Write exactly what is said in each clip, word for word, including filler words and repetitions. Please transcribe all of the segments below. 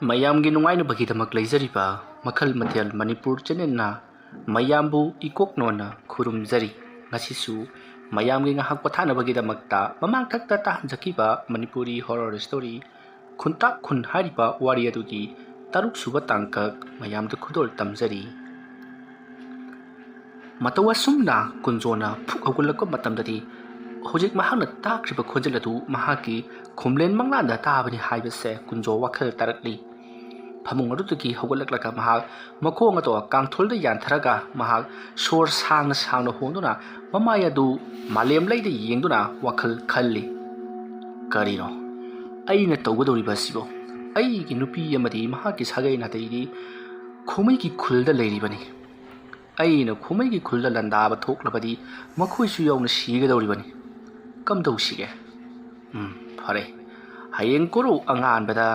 ꯃꯌꯥꯝꯒꯤ ꯅꯨꯡꯉꯥꯏꯅꯕꯒꯤꯗꯃꯛ ꯂꯩꯖꯔꯤꯕ ꯃꯈꯜ ꯃꯊꯦꯜ ꯃꯅꯤꯄꯨꯔ ꯆꯦꯅꯦꯜꯅ ꯃꯌꯥꯝꯕꯨ ꯏꯀꯣꯛ ꯅꯣꯟꯅ ꯈꯨꯔꯨꯝꯖꯔꯤ꯫ ꯉꯁꯤꯁꯨ ꯃꯌꯥꯝꯒꯤ ꯉꯥꯏꯍꯥꯛ ꯄꯣꯊꯥꯅꯕꯒꯤꯗꯃꯛꯇ ꯃꯃꯥꯡꯊꯛꯇ ꯇꯥꯍꯟꯖꯈꯤꯕ ꯃꯅꯤꯄꯨꯔꯤ ꯍꯣꯔꯔ ꯁ꯭ꯇꯣꯔꯤ ꯈꯨꯟꯇꯥꯛ ꯈꯨꯟ ꯍꯥꯏꯔꯤꯕ ꯋꯥꯔꯤ ꯑꯗꯨꯒꯤ ꯇꯔꯨꯛ ꯁꯨꯕ ꯇꯥꯡꯀꯛ ꯃꯌꯥꯝꯗ ꯈꯨꯗꯣꯜ ꯇꯝꯖꯔꯤ꯫ ꯃꯇꯧ ꯑꯁꯨꯝꯅ ꯀꯨꯟꯖꯣꯅ ꯐꯨꯛ ꯍꯧꯒꯠꯂꯛꯄ ꯃꯇꯝꯗꯗꯤ ꯍꯧꯖꯤꯛ ꯃꯍꯥꯛꯅ ꯇꯥꯈ꯭ꯔꯤꯕ ꯈꯣꯟꯖꯦꯜ ꯑꯗꯨ ꯃꯍꯥꯛꯀꯤ ꯈꯨꯝꯂꯦꯟ ꯃꯪꯂꯥꯟꯗ ꯇꯥꯕꯅꯤ ꯍꯥꯏꯕꯁꯦ ꯀꯨꯟꯖꯣ ꯋꯥꯈꯜ ꯇꯥꯔꯛꯂꯤ꯫ ꯐꯃꯨꯡ ꯑꯗꯨꯗꯒꯤ ꯍꯧꯒꯠꯂꯛꯂꯒ ꯃꯍꯥꯛ ꯃꯈꯣꯡ ꯑꯗꯣ ꯀꯥꯡꯊꯣꯜꯗ ꯌꯥꯟꯊꯔꯒ ꯃꯍꯥꯛ ꯁꯣꯔ ꯁꯥꯡꯅ ꯁꯥꯡꯅ ꯍꯣꯟꯗꯨꯅ ꯃꯃꯥꯏ ꯑꯗꯨ ꯃꯥꯂꯦꯝ ꯂꯩꯗ ꯌꯦꯡꯗꯨꯅ ꯋꯥꯈꯜ ꯈꯜꯂꯤ꯫ "ꯀꯔꯤꯅꯣ ꯑꯩꯅ ꯇꯧꯒꯗꯧꯔꯤꯕ ꯑꯁꯤꯕꯣ? ꯑꯩꯒꯤ ꯅꯨꯄꯤ ꯑꯃꯗꯤ ꯃꯍꯥꯛꯀꯤ ꯁꯥꯒꯩ ꯅꯥꯇꯩꯗꯤ ꯈꯣꯃꯩꯒꯤ ꯈꯨꯜꯗ ꯂꯩꯔꯤꯕꯅꯤ꯫ ꯑꯩꯅ ꯈꯣꯃꯩꯒꯤ ꯈꯨꯜꯗ ꯂꯥꯟꯗꯥꯕ ꯊꯣꯛꯂꯕꯗꯤ ꯃꯈꯣꯏꯁꯨ ꯌꯥꯎꯅ ꯁꯤꯒꯗꯧꯔꯤꯕꯅꯤ꯫ ꯀꯝꯗꯧꯁꯤꯒꯦ? ꯎꯝ, ꯐꯔꯦ꯫ ꯍꯌꯦꯡ ꯀꯣꯔꯧ ꯑꯉꯥꯟꯕꯗ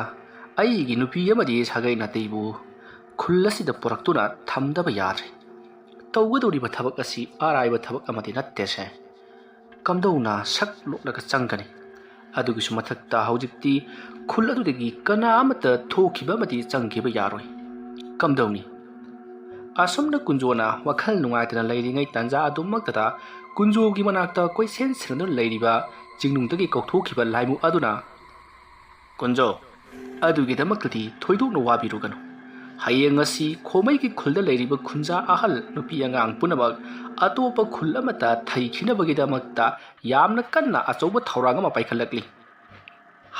ꯑꯩꯒꯤ ꯅꯨꯄꯤ ꯑꯃꯗꯤ ꯁꯥꯒꯩ ꯅꯥꯇꯩꯕꯨ ꯈꯨꯜ ꯑꯁꯤꯗ ꯄꯨꯔꯛꯇꯨꯅ ꯊꯝꯗꯕ ꯌꯥꯗ꯭ꯔꯦ꯫ ꯇꯧꯒꯗꯧꯔꯤꯕ ꯊꯕꯛ ꯑꯁꯤ ꯑꯔꯥꯏꯕ ꯊꯕꯛ ꯑꯃꯗꯤ ꯅꯠꯇꯦꯁꯦ꯫" ꯀꯝꯗꯧꯅ ꯁꯛ ꯂꯣꯛꯂꯒ ꯆꯪꯒꯅꯤ? ꯑꯗꯨꯒꯤꯁꯨ ꯃꯊꯛꯇ ꯍꯧꯖꯤꯛꯇꯤ ꯈꯨꯜ ꯑꯗꯨꯗꯒꯤ ꯀꯅꯥ ꯑꯃꯠꯇ ꯊꯣꯛꯈꯤꯕ ꯑꯃꯗꯤ ꯆꯪꯈꯤꯕ ꯌꯥꯔꯣꯏ꯫ ꯀꯝꯗꯧꯅꯤ? ꯑꯁꯨꯝꯅ ꯀꯨꯟꯖꯣꯅ ꯋꯥꯈꯜ ꯅꯨꯡꯉꯥꯏꯇꯅ ꯂꯩꯔꯤꯉꯩ ꯇꯥꯟꯖꯥ ꯑꯗꯨꯃꯛꯇꯗ ꯀꯨꯟꯖꯣꯒꯤ ꯃꯅꯥꯛꯇ ꯀꯣꯏꯁꯦꯟ ꯁꯦꯟꯅꯗꯨꯅ ꯂꯩꯔꯤꯕ ꯆꯤꯡꯅꯨꯡꯗꯒꯤ ꯀꯧꯊꯣꯛꯈꯤꯕ ꯂꯥꯏꯃꯨ ꯑꯗꯨꯅ, "ꯀꯨꯟꯖꯣ, ꯑꯗꯨꯒꯤꯗꯃꯛꯇꯗꯤ ꯊꯣꯏꯗꯣꯛꯅ ꯋꯥꯕꯤꯔꯨꯒꯅꯨ꯫ ꯍꯌꯦꯡ ꯑꯁꯤ ꯈꯣꯃꯩꯒꯤ ꯈꯨꯜꯗ ꯂꯩꯔꯤꯕ ꯈꯨꯟꯖꯥ ꯑꯍꯜ ꯅꯨꯄꯤ ꯑꯉꯥꯡ ꯄꯨꯝꯅꯃꯛ ꯑꯇꯣꯞꯄ ꯈꯨꯜ ꯑꯃꯠꯇ ꯊꯩꯈꯤꯅꯕꯒꯤꯗꯃꯛꯇ ꯌꯥꯝꯅ ꯀꯟꯅ ꯑꯆꯧꯕ ꯊꯧꯔꯥꯡ ꯑꯃ ꯄꯥꯏꯈꯠꯂꯛꯂꯤ꯫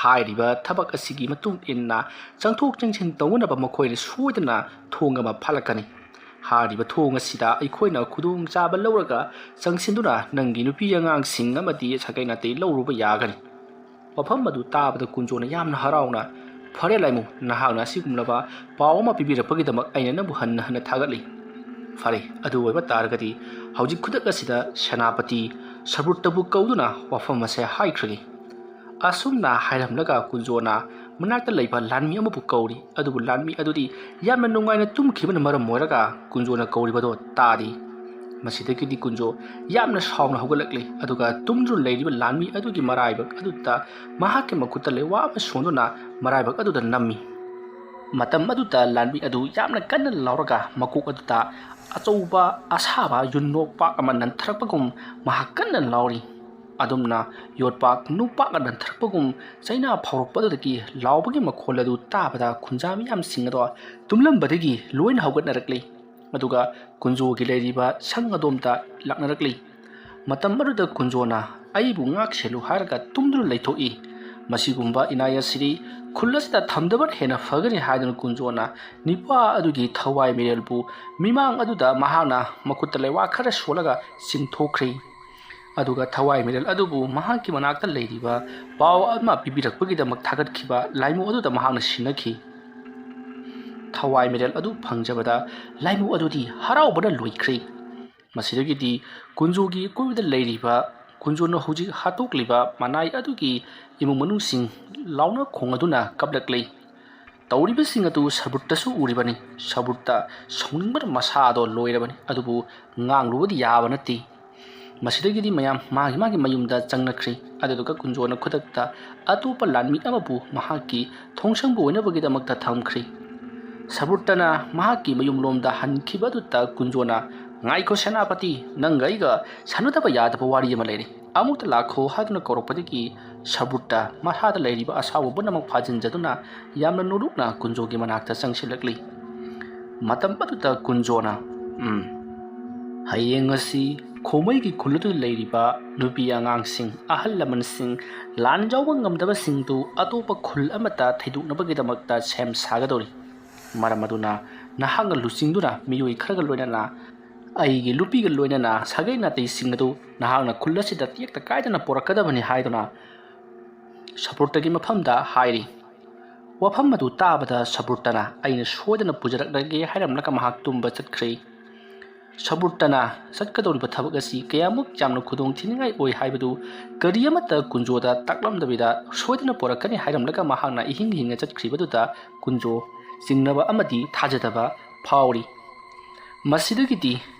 ꯍꯥꯏꯔꯤꯕ ꯊꯕꯛ ꯑꯁꯤꯒꯤ ꯃꯇꯨꯡ ꯏꯟꯅ ꯆꯪꯊꯣꯛ ꯆꯪꯁꯤꯟ ꯇꯧꯅꯅꯕ ꯃꯈꯣꯏꯅ ꯁꯣꯏꯗꯅ ꯊꯣꯡ ꯑꯃ ꯐꯥꯠꯂꯛꯀꯅꯤ꯫ ꯍꯥꯏꯔꯤꯕ ꯊꯣꯡ ꯑꯁꯤꯗ ꯑꯩꯈꯣꯏꯅ ꯈꯨꯗꯣꯡꯆꯥꯕ ꯂꯧꯔꯒ ꯆꯪꯁꯤꯟꯗꯨꯅ ꯅꯪꯒꯤ ꯅꯨꯄꯤ ꯑꯉꯥꯡꯁꯤꯡ ꯑꯃꯗꯤ ꯁꯥꯒꯩ ꯅꯥꯇꯩ ꯂꯧꯔꯨꯕ ꯌꯥꯒꯅꯤ꯫" ꯋꯥꯐꯝ ꯑꯗꯨ ꯇꯥꯕꯗ ꯀꯨꯟꯖꯣꯅ ꯌꯥꯝꯅ ꯍꯔꯥꯎꯅ, "ꯐꯔꯦ ꯂꯥꯏꯃꯨ, ꯅꯍꯥꯛꯅ ꯑꯁꯤꯒꯨꯝꯂꯕ ꯄꯥꯎ ꯑꯃ ꯄꯤꯕꯤꯔꯛꯄꯒꯤꯗꯃꯛ ꯑꯩꯅ ꯅꯪꯕꯨ ꯍꯟꯅ ꯍꯟꯅ ꯊꯥꯒꯠꯂꯤ꯫ ꯐꯔꯦ, ꯑꯗꯨ ꯑꯣꯏꯕ ꯇꯥꯔꯒꯗꯤ ꯍꯧꯖꯤꯛ ꯈꯨꯗꯛ ꯑꯁꯤꯗ ꯁꯦꯅꯥꯄꯇꯤ ꯁꯔꯕꯨꯠꯇꯕꯨ ꯀꯧꯗꯨꯅ ꯋꯥꯐꯝ ꯑꯁꯦ ꯍꯥꯏꯈ꯭ꯔꯒꯦ꯫" ꯑꯁꯨꯝꯅ ꯍꯥꯏꯔꯝꯂꯒ ꯀꯨꯟꯖꯣꯅ ꯃꯅꯥꯛꯇ ꯂꯩꯕ ꯂꯥꯟꯃꯤ ꯑꯃꯕꯨ ꯀꯧꯔꯤ꯫ ꯑꯗꯨꯕꯨ ꯂꯥꯟꯃꯤ ꯑꯗꯨꯗꯤ ꯌꯥꯝꯅ ꯅꯨꯡꯉꯥꯏꯅ ꯇꯨꯝꯈꯤꯕꯅ ꯃꯔꯝ ꯑꯣꯏꯔꯒ ꯀꯨꯟꯖꯣꯅ ꯀꯧꯔꯤꯕꯗꯣ ꯇꯥꯗꯦ꯫ ꯃꯁꯤꯗꯒꯤꯗꯤ ꯀꯨꯟꯖꯣ ꯌꯥꯝꯅ ꯁꯥꯎꯅ ꯍꯧꯒꯠꯂꯛꯂꯤ꯫ ꯑꯗꯨꯒ ꯇꯨꯝꯗꯨꯅ ꯂꯩꯔꯤꯕ ꯂꯥꯟꯃꯤ ꯑꯗꯨꯒꯤ ꯃꯔꯥꯏꯕꯛ ꯑꯗꯨꯗ ꯃꯍꯥꯛꯀꯤ ꯃꯈꯨꯠꯇ ꯂꯩꯋꯥ ꯑꯃ ꯁꯣꯟꯗꯨꯅ ꯃꯔꯥꯏꯕꯛ ꯑꯗꯨꯗ ꯅꯝꯃꯤ꯫ ꯃꯇꯝ ꯑꯗꯨꯗ ꯂꯥꯟꯃꯤ ꯑꯗꯨ ꯌꯥꯝꯅ ꯀꯟꯅ ꯂꯥꯎꯔꯒ ꯃꯀꯣꯛ ꯑꯗꯨꯗ ꯑꯆꯧꯕ ꯑꯁꯥꯕ ꯌꯨꯝꯅꯣꯛꯄꯥꯛ ꯑꯃ ꯅꯟꯊꯔꯛꯄꯒꯨꯝ ꯃꯍꯥꯛ ꯀꯟꯅ ꯂꯥꯎꯔꯤ꯫ ꯑꯗꯨꯝꯅ ꯌꯣꯠꯄꯥꯛ ꯅꯨꯡꯄꯥꯛꯅ ꯅꯟꯊꯔꯛꯄꯒꯨꯝ ꯆꯩꯅꯥ ꯐꯥꯎꯔꯛꯄ ꯑꯗꯨꯗꯒꯤ ꯂꯥꯎꯕꯒꯤ ꯃꯈꯣꯜ ꯑꯗꯨ ꯇꯥꯕꯗ ꯈꯨꯟꯖꯥ ꯃꯤꯌꯥꯝꯁꯤꯡ ꯑꯗꯣ ꯇꯨꯝꯂꯝꯕꯗꯒꯤ ꯂꯣꯏꯅ ꯍꯧꯒꯠꯅꯔꯛꯂꯤ꯫ ꯑꯗꯨꯒ ꯀꯨꯟꯖꯣꯒꯤ ꯂꯩꯔꯤꯕ ꯁꯪ ꯑꯗꯣꯝꯗ ꯂꯥꯛꯅꯔꯛꯂꯤ꯫ ꯃꯇꯝ ꯑꯗꯨꯗ ꯀꯨꯟꯖꯣꯅ "ꯑꯩꯕꯨ ꯉꯥꯛ ꯁꯦꯜꯂꯨ" ꯍꯥꯏꯔꯒ ꯇꯨꯝꯗꯨꯅ ꯂꯩꯊꯣꯛꯏ꯫ ꯃꯁꯤꯒꯨꯝꯕ ꯏꯅꯥꯏ ꯑꯁꯤꯗꯤ ꯈꯨꯜ ꯑꯁꯤꯗ ꯊꯝꯗꯕꯅ ꯍꯦꯟꯅ ꯐꯒꯅꯤ ꯍꯥꯏꯗꯨꯅ ꯀꯨꯟꯖꯣꯅ ꯅꯤꯄꯥ ꯑꯗꯨꯒꯤ ꯊꯋꯥꯏ ꯃꯤꯔꯦꯜꯕꯨ ꯃꯤꯃꯥꯡ ꯑꯗꯨꯗ ꯃꯍꯥꯛꯅ ꯃꯈꯨꯠꯇ ꯂꯩꯋꯥ ꯈꯔ ꯁꯣꯜꯂꯒ ꯆꯤꯡꯊꯣꯛꯈ꯭ꯔꯤ꯫ ꯑꯗꯨꯒ ꯊꯋꯥꯏ ꯃꯤꯔꯦꯜ ꯑꯗꯨꯕꯨ ꯃꯍꯥꯛꯀꯤ ꯃꯅꯥꯛꯇ ꯂꯩꯔꯤꯕ ꯄꯥꯎ ꯑꯃ ꯄꯤꯕꯤꯔꯛꯄꯒꯤꯗꯃꯛ ꯊꯥꯒꯠꯈꯤꯕ ꯂꯥꯏꯃꯨ ꯑꯗꯨꯗ ꯃꯍꯥꯛꯅ ꯁꯤꯟꯅꯈꯤ꯫ ꯊꯋꯥꯏ ꯃꯤꯔꯦꯜ ꯑꯗꯨ ꯐꯪꯖꯕꯗ ꯂꯥꯏꯃꯨ ꯑꯗꯨꯗꯤ ꯍꯔꯥꯎꯕꯅ ꯂꯣꯏꯈ꯭ꯔꯦ꯫ ꯃꯁꯤꯗꯒꯤꯗꯤ ꯀꯨꯟꯖꯣꯒꯤ ꯑꯀꯣꯏꯕꯗ ꯂꯩꯔꯤꯕ ꯀꯨꯟꯖꯣꯅ ꯍꯧꯖꯤꯛ ꯍꯥꯠꯇꯣꯛꯂꯤꯕ ꯃꯅꯥꯏ ꯑꯗꯨꯒꯤ ꯏꯃꯨꯡ ꯃꯅꯨꯡꯁꯤꯡ ꯂꯥꯎꯅ ꯈꯣꯡꯗꯨꯅ ꯀꯞꯂꯛꯂꯤ꯫ ꯇꯧꯔꯤꯕꯁꯤꯡ ꯑꯗꯨ ꯁꯕꯨꯠꯇꯁꯨ ꯎꯔꯤꯕꯅꯤ꯫ ꯁꯕꯨꯠꯇ ꯁꯥꯎꯅꯤꯡꯕꯅ ꯃꯁꯥꯗꯣ ꯂꯣꯏꯔꯕꯅꯤ, ꯑꯗꯨꯕꯨ ꯉꯥꯡꯂꯨꯕꯗꯤ ꯌꯥꯕ ꯅꯠꯇꯦ꯫ ꯃꯁꯤꯗꯒꯤꯗꯤ ꯃꯌꯥꯝ ꯃꯥꯒꯤ ꯃꯥꯒꯤ ꯃꯌꯨꯝꯗ ꯆꯪꯅꯈ꯭ꯔꯦ꯫ ꯑꯗꯨꯗꯨꯒ ꯀꯨꯟꯖꯣꯅ ꯈꯨꯗꯛꯇ ꯑꯇꯣꯞꯄ ꯂꯥꯟꯃꯤ ꯑꯃꯕꯨ ꯃꯍꯥꯛꯀꯤ ꯊꯣꯡꯁꯪꯕ ꯑꯣꯏꯅꯕꯒꯤꯗꯃꯛꯇ ꯊꯝꯈ꯭ꯔꯦ꯫ ꯁꯕꯨꯠꯇꯅ ꯃꯍꯥꯛꯀꯤ ꯃꯌꯨꯝꯂꯣꯝꯗ ꯍꯟꯈꯤꯕ ꯑꯗꯨꯗ ꯀꯨꯟꯖꯣꯅ, "ꯉꯥꯏꯈꯣ ꯁꯦꯅꯥꯄꯇꯤ, ꯅꯪꯒ ꯑꯩꯒ ꯁꯥꯟꯅꯗꯕ ꯌꯥꯗꯕ ꯋꯥꯔꯤ ꯑꯃ ꯂꯩꯔꯤ, ꯑꯃꯨꯛꯇ ꯂꯥꯛꯈꯣ" ꯍꯥꯏꯗꯨꯅ ꯀꯧꯔꯛꯄꯗꯒꯤ ꯁꯕꯨꯠꯇ ꯃꯁꯥꯗ ꯂꯩꯔꯤꯕ ꯑꯁꯥꯎꯕ ꯄꯨꯝꯅꯃꯛ ꯐꯥꯖꯤꯟꯖꯗꯨꯅ ꯌꯥꯝꯅ ꯅꯣꯂꯨꯛꯅ ꯀꯨꯟꯖꯣꯒꯤ ꯃꯅꯥꯛꯇ ꯆꯪꯁꯤꯜꯂꯛꯂꯤ꯫ ꯃꯇꯝ ꯑꯗꯨꯗ ꯀꯨꯟꯖꯣꯅ, "ꯎꯝ, ꯍꯌꯦꯡ ꯑꯁꯤ ꯈꯣꯃꯩꯒꯤ ꯈꯨꯜ ꯑꯗꯨꯗ ꯂꯩꯔꯤꯕ ꯅꯨꯄꯤ ꯑꯉꯥꯡꯁꯤꯡ, ꯑꯍꯜ ꯂꯃꯟꯁꯤꯡ, ꯂꯥꯟ ꯌꯥꯎꯕ ꯉꯝꯗꯕꯁꯤꯡꯗꯨ ꯑꯇꯣꯞꯄ ꯈꯨꯜ ꯑꯃꯠꯇ ꯊꯩꯗꯣꯛꯅꯕꯒꯤꯗꯃꯛꯇ ꯁꯦꯝ ꯁꯥꯒꯗꯧꯔꯤ꯫ ꯃꯔꯝ ꯑꯗꯨꯅ ꯅꯍꯥꯛꯅ ꯂꯨꯆꯤꯡꯗꯨꯅ ꯃꯤꯑꯣꯏ ꯈꯔꯒ ꯂꯣꯏꯅꯅ ꯑꯩꯒꯤ ꯅꯨꯄꯤꯒ ꯂꯣꯏꯅꯅ ꯁꯥꯒꯩ ꯅꯥꯇꯩꯁꯤꯡ ꯑꯗꯨ ꯅꯍꯥꯛꯅ ꯈꯨꯜ ꯑꯁꯤꯗ ꯇꯦꯛꯇ ꯀꯥꯏꯗꯅ ꯄꯨꯔꯛꯀꯗꯕꯅꯤ" ꯍꯥꯏꯗꯨꯅ ꯁꯕꯨꯠꯇꯒꯤ ꯃꯐꯝꯗ ꯍꯥꯏꯔꯤ꯫ ꯋꯥꯐꯝ ꯑꯗꯨ ꯇꯥꯕꯗ ꯁꯕꯨꯠꯇꯅ "ꯑꯩꯅ ꯁꯣꯏꯗꯅ ꯄꯨꯖꯔꯛꯂꯒꯦ" ꯍꯥꯏꯔꯝꯂꯒ ꯃꯍꯥꯛ ꯇꯨꯝꯕ ꯆꯠꯈ꯭ꯔꯦ꯫ ꯁꯕꯨꯠꯇꯅ ꯆꯠꯀꯗꯧꯔꯤꯕ ꯊꯕꯛ ꯑꯁꯤ ꯀꯌꯥꯃꯨꯛ ꯌꯥꯝꯅ ꯈꯨꯗꯣꯡ ꯊꯤꯅꯤꯡꯉꯥꯏ ꯑꯣꯏ ꯍꯥꯏꯕꯗꯨ ꯀꯔꯤ ꯑꯃꯠꯇ ꯀꯨꯟꯖꯣꯗ ꯇꯥꯛꯂꯝꯗꯕꯤꯗ ꯁꯣꯏꯗꯅ ꯄꯨꯔꯛꯀꯅꯤ ꯍꯥꯏꯔꯝꯂꯒ ꯃꯍꯥꯛꯅ ꯏꯍꯤꯡ ꯍꯤꯡꯅ ꯆꯠꯈ꯭ꯔꯤꯕꯗꯨꯗ ꯀꯨꯟꯖꯣ ꯆꯤꯡꯅꯕ ꯑꯃꯗꯤ ꯊꯥꯖꯗꯕ ꯐꯥꯎꯔꯤ꯫ ꯃꯁꯤꯗꯒꯤꯗꯤ